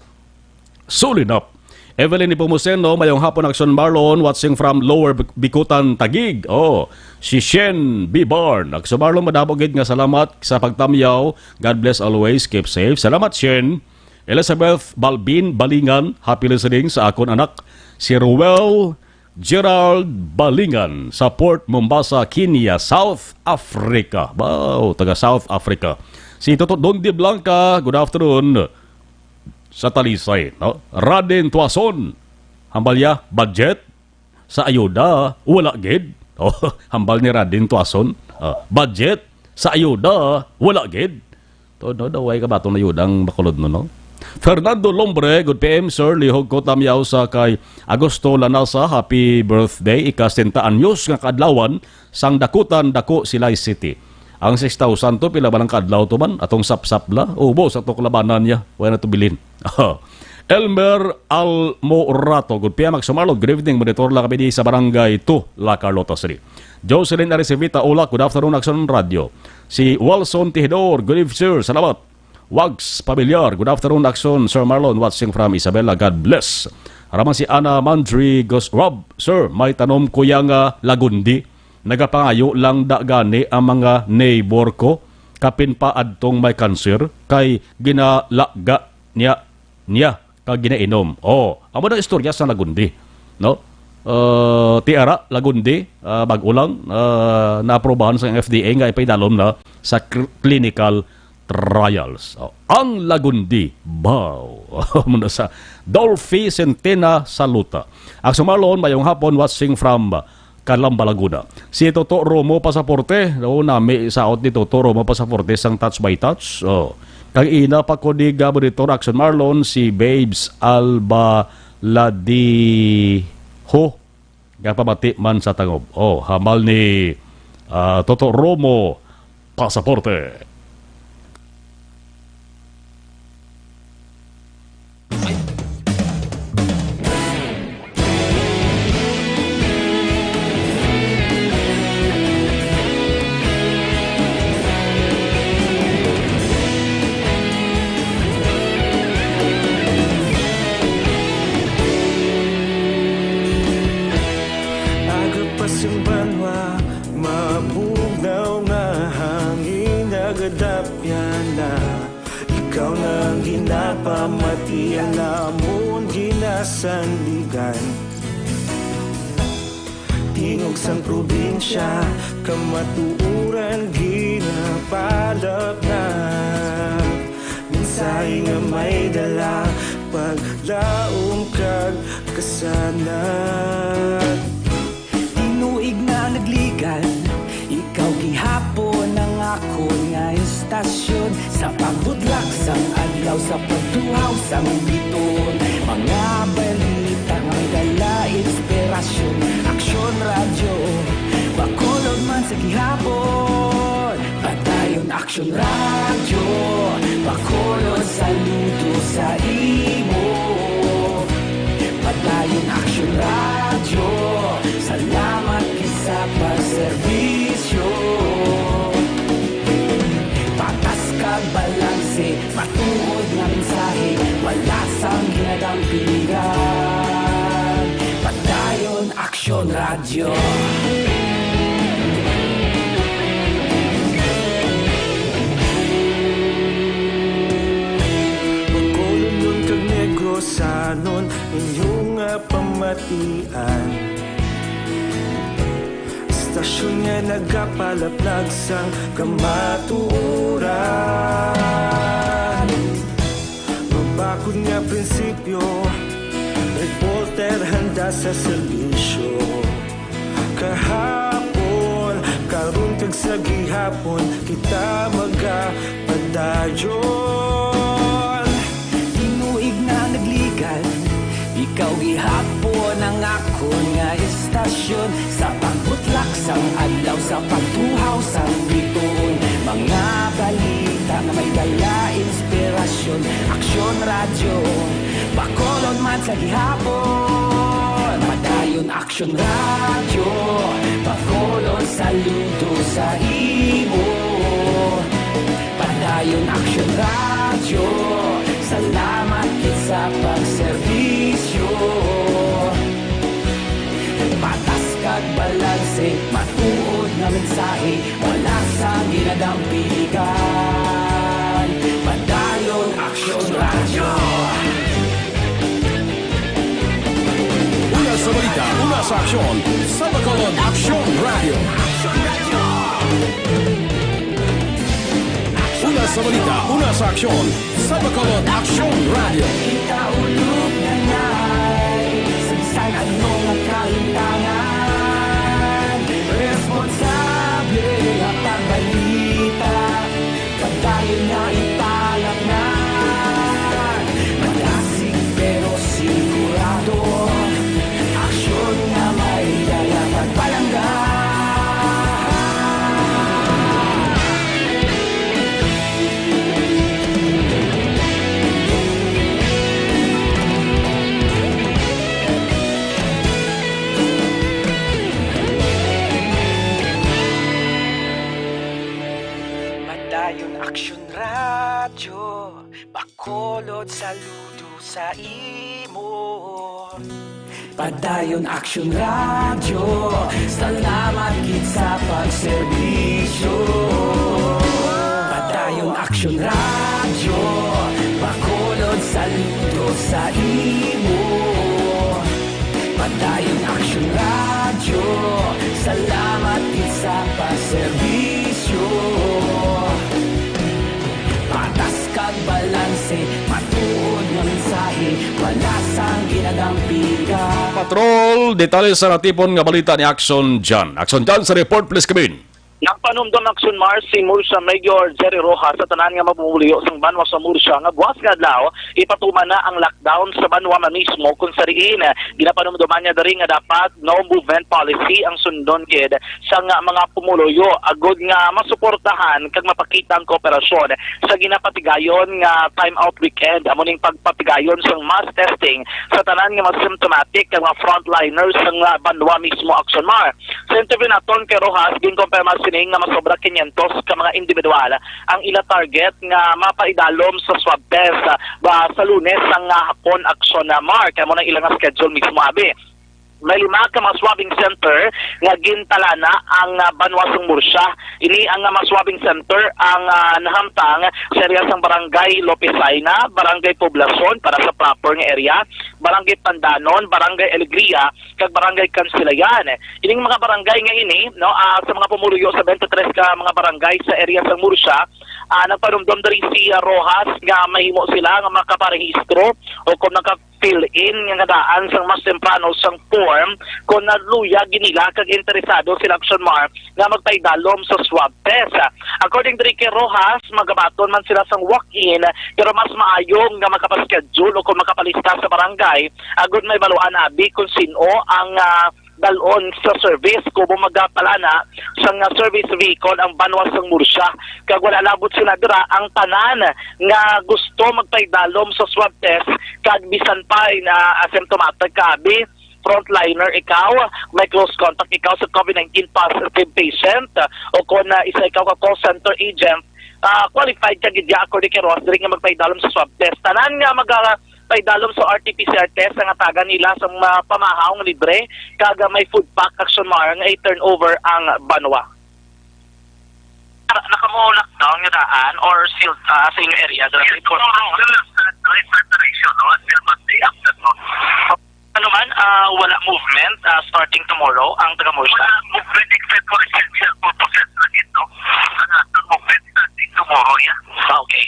Sulinap. Evelyn Nepomuceno, mayong hapon, Aksyon Marlon, watching from Lower Bic-, Bicutan, Taguig. Oh, si Shen B. Barn. Aksyon Marlon, madamo gid nga salamat sa pagtamyaw. God bless always. Keep safe. Salamat, Shen. Elizabeth Balbin Balingan, happy listening sa akon anak. Si Ruel Gerald Balingan sa Port Mombasa, Kenya, South Africa. Wow, taga South Africa. Si Toto Don de Blanca, good afternoon. Sa Talisay, no? Raden Tuason, hambal ya, budget sa ayuda, wala gid. Oh, hambal ni Raden Tuason. Ah, budget sa ayuda, wala gid. To, no, daw ay kabaton na ayuda ang Bacolod, no, no? Fernando Lombre, good P M, sir. Lihog ko tamyaw sa kay Agosto Lanasa, happy birthday, ika-sesenta anyos nga kaadlawan sang Dakutan, Dako, Silay City. Ang six thousand to, pila ba lang ka adlaw to man? Atong sapsap la, ubos ato kalabanan niya. Wala na to bilin. Elmer Almorato, good P M, Action Marlon. Good evening, monitor lang kami di sa Barangay two, La Carlota City. Jocelyn Aricevita Ulak, good afternoon, Action Radio. Si Walson Tihidor, good evening, sir. Salamat. Wags Pamilyar, good afternoon, Action, Sir Marlon, watching from Isabela, God bless. Raman si Ana Mandri Gus Rob, sir, may tanom ko ya nga lagundi. Nagapangayo lang da gani ang mga neighbor ko, kapin pa adtong may cancer, kay ginalaga niya, niya kag ginainom. Oh, amo na istorya sa lagundi, no? Uh, tiara, lagundi, uh, bag-o lang, uh, naaprobahan sa F D A nga ipaidalom na sa cl- clinical trials. Oh, ang lagundi, baw. Muna sa Dolphy Centena Saluta. Action Marlon, mayong hapon, watching from Calamba, Laguna. Si Toto Romo Pasaporte, o nami sa out ni Toto Romo Pasaporte sang Touch by Touch. Oh. Kag ina pa ko di ga monitor, Action Marlon, si Babes Alba Ladiho. Gapamati man sa tangob. Oh, hamal ni, ah, Toto Romo Pasaporte. Aga pa sing banwa, mabugnaw nga hangin, nagadapyan na. Ikaw na ang ginapamati, ang amon ginasandigan. Tingog sang probinsya, kamatuoran ginapalapnap. Mensahe nga may dala, paglaom kag kasanag. Tinuig na nagligan, ikaw gihapon ang akon nga istasyon. Sa pagbutlak sang adlaw, sa pagtuhaw sang bituon, mga balita nga may dala inspirasyon. Aksyon Radyo, Bacolod man sa gihapon. Padayon Aksyon Radyo, Bacolod, saludo sa imo. Padayon Aksyon Radyo, salamat gid sa pagserbisyo. Patas kag balanse, matuod nga mensahe, wala sang ginadampigan. Padayon Aksyon Radyo. Bacolodnon kag Negrosanon, inyo nga pamatian. Istasyon nga nagapalaplag sang kamatuoran. Mabakod nga prinsipyo, reporter handa sa serbisyo. Kahapon, karon kag sa gihapon, kita magapadayon. Tinuig na nagligan, ikaw gihapon ang akon nga istasyon. Sa pagbutlak sang adlaw, sa pagtuhaw sang bituon, mga balita nga may dala inspirasyon. Aksyon Radyo, Bacolod man sa gihapon. Padayon Aksyon Radyo, Bacolod, saludo sa imo. Padayon Aksyon Radyo, salamat gid sa pagserbisyo. Patas kag balanse, matuod nga mensahe, wala sang ginadampigan. Padayon Aksyon Radyo. Una sa balita, una sa aksyon, sa Bacolod Aksyon Radyo. Una sa balita, una sa aksyon, sa Bacolod Aksyon Radyo. Kita ulog na ngay, sa bisan ano nga kalimtangan, responsable nga pagbalita. Padayon na ipalapngan, madasig pero sigurado. Aksyon nga may dala pagpalangga. Saludo sa imo. Padayon Action Radio, salamat gid sa pagserbisyo. Padayon Action Radio, Bacolod, saludo sa imo. Padayon Action Radio, salamat gid sa pagserbisyo. Patas kag balanse, matuod nga mensahe, wala sang ginadampiga. Patrol, detalye sa natipon nga balita ni Action John. Action John sa report, please come in. Nagpanumdom Action Mars si Murcia Mayor Jerry Rojas sa tanan nga mga pumuluyo sang banwa sa Murcia nga buwas nga adlaw ipatuman na ang lockdown sa banwa man mismo, kung sa diin ginapanumdoman niya diri nga dapat no movement policy ang sundon gid sang mga pumuluyo agud nga masuportahan kag mapakita ang kooperasyon sa ginapatigayon nga time out weekend, amo ning pagpatigayon sang mass testing sa tanan nga mga symptomatic kag mga frontliners sang banwa mismo, Action Mars. Sa interview naton kay Rojas, ginkumpirma sini nga masobra kinyentos ka mga individual ang ila target nga mapaidalom sa swab test, ah, ba sa Lunes sang, ah, hapon, Action Mars, kay amo nang ila nga schedule mismo abi. May lima ka mga swabbing center nga gintalana ang, ah, banwa sang Murcia. Ini ang, ah, mga swabbing center ang, ah, nahamtang sa area sang Barangay Lopesayna, Barangay Poblacion para sa proper nga area, Barangay Pandanon, Barangay Alegria, kag Barangay Kansilayan. Ining mga barangay nga ini, no, ah, sa mga pumuluyo sa twenty-three ka mga barangay sa area sang Murcia, ah, nagpanumdom diri si, ah, Rojas nga mahimo sila nga makaparehistro o kung naka-fill in nga daan sang mas temprano sang form kung naluya ginila kag interesado sila, Action Mars, nga magpaidalom sa swab test. According diri kay Rojas, magabaton man sila sang walk-in, pero mas maayo nga makapaschedule o kung makapalista sa barangay agud may baluan abi kung sin-o ang, ah, dalon sa service kumo magapalana sang, ah, service vehicle ang banwa sang Murcia. Kag wala labot sila dira ang tanan nga gusto magpaidalom sa swab test kag bisan pa na asymptomatic ka abi, frontliner ikaw, may close contact ikaw sa COVID nineteen positive patient, o kon, ah, isa ikaw ka call center agent, ah, qualified ka gid ya, according kay Rojas, diri nga magpaidalom sa swab test. Tanan nga magapaidalom sa R T P C R test ang hatagan nila sa mga pamahaw nga libre, kag, ah, may food pack, Action Mars, nga i-turn over ang banwa. Naka-, naka-lockdown nga daan or still, ah, sa inyong area? Yes, tomorrow, wala lang sa preparation, no? Until Monday afternoon. Ano man, ah, wala movement, ah, starting tomorrow ang taga Murcia? Wala movement except for essential purposes lang yun, no? Wala movement starting tomorrow, yeah. Ah, okay.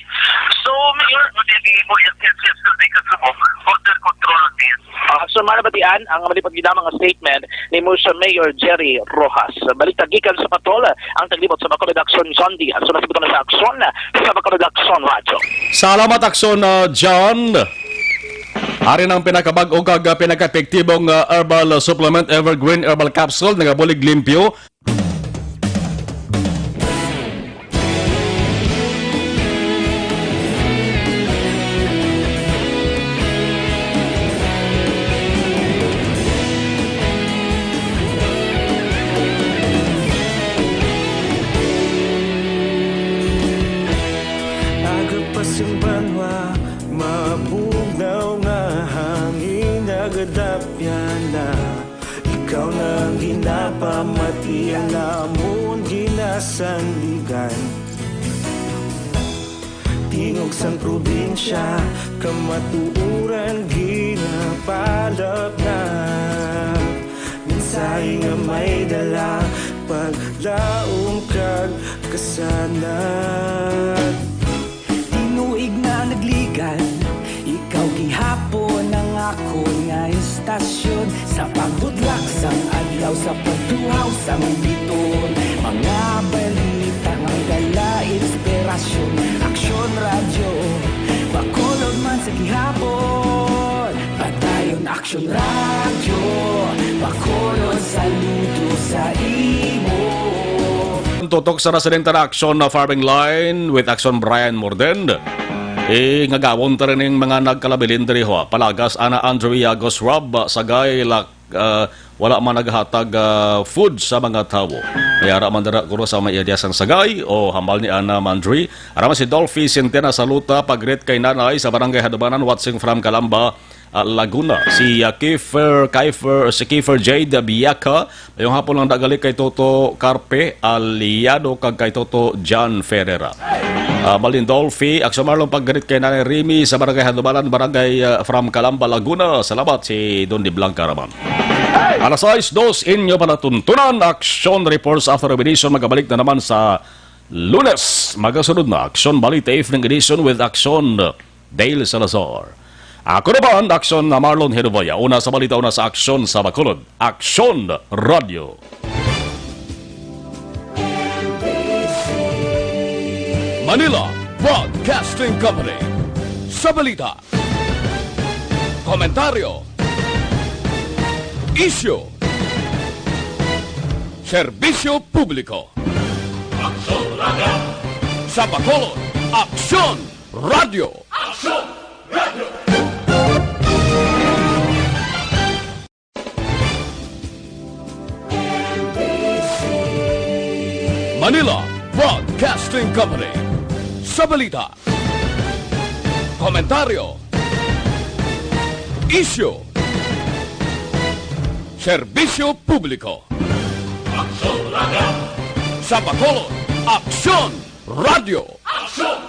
So, Mayor, Hindi mo yung essential legal sa mo. Under control din. Ah, so, manabatian ang malipad gid nga statement ni Murcia Mayor Jerry Rojas. Balik ta gikan sa patrol, ang taglibot sa Bacolod Action, John Diaz. So, nasibutan na sa Action, sa Bacolod Action Radyo. Salamat, Action, uh, John. Ari ang pinakabag-o kag, uh, pinaka-epektibong, uh, herbal supplement, Evergreen Herbal Capsule, nagabulig limpyo. Agapas ang banwa, mabugnaw nga hangin, nagadapya na. Ikaw na ang ginapamati, ang amon ginasandigan. Tingog sang probinsya, kamatuoran ginapalapnap. Mensahe nga may dala, paglaom kag kasanag. Tinuig na nagligan, ikaw gihapon ang akon nga istasyon. Sa pagbudlak sang adlaw, sa pagtuhaw sang biton, mga balita nga dala inspirasyon. Aksyon Radyo, Bacolod man sa gihapon. Padayon Aksyon Radyo, Bacolod, saludo sa imo. Tutok sa Residente na Aksyon na Firing Line with Aksyon Brian Morden. Eh, ngagawon ta rin yung mga nagkalabilin diri ho. Palagas, Ana Andrea Gosrob, Sagay, Lak-, ah, wala man naghatag, ah, food sa mga tawo. May ara man dira kuno sa may iya sang sagay o hambal ni Ana Mandri. Ara man si Dolphy Centena Saluta, pag-greet kay nanay sa Barangay Hadubanan, watching from Calamba, ah, Laguna. Si, ah, Kiefer, Kiefer, si Kiefer Jade Biaka, mayong hapon lang dagali kay Toto Carpe Aliado kag kay Toto John Ferreira. Ah, Balin Dolphy, Aksyon Marlon, pag-greet kay Nanay Remy sa Barangay Hadubanan, Barangay, ah, from Calamba, Laguna. Salamat, si Don De Blanca Raman. Alas sais dos, inyo palatuntunan, action reports after meditation. Magabalik na naman sa Lunes. Magasunod na Action Balita Evening Edition with Action Dale Salazar. Ako naman, Action na Marlon Heroboya. Una sa balita, una sa aksyon sa Bacolod. Action Radio. Manila Broadcasting Company. Sa balita, komentaryo, isyu, serbisyo publiko. Aksyon Radio. Sa Bacolod, Aksyon Radio. Aksyon Radio. Manila Broadcasting Company. Sa balita, komentaryo, isyu, serbisyo publiko. Aksyon Radio. Sa Bacolod, Aksyon Radio. Aksyon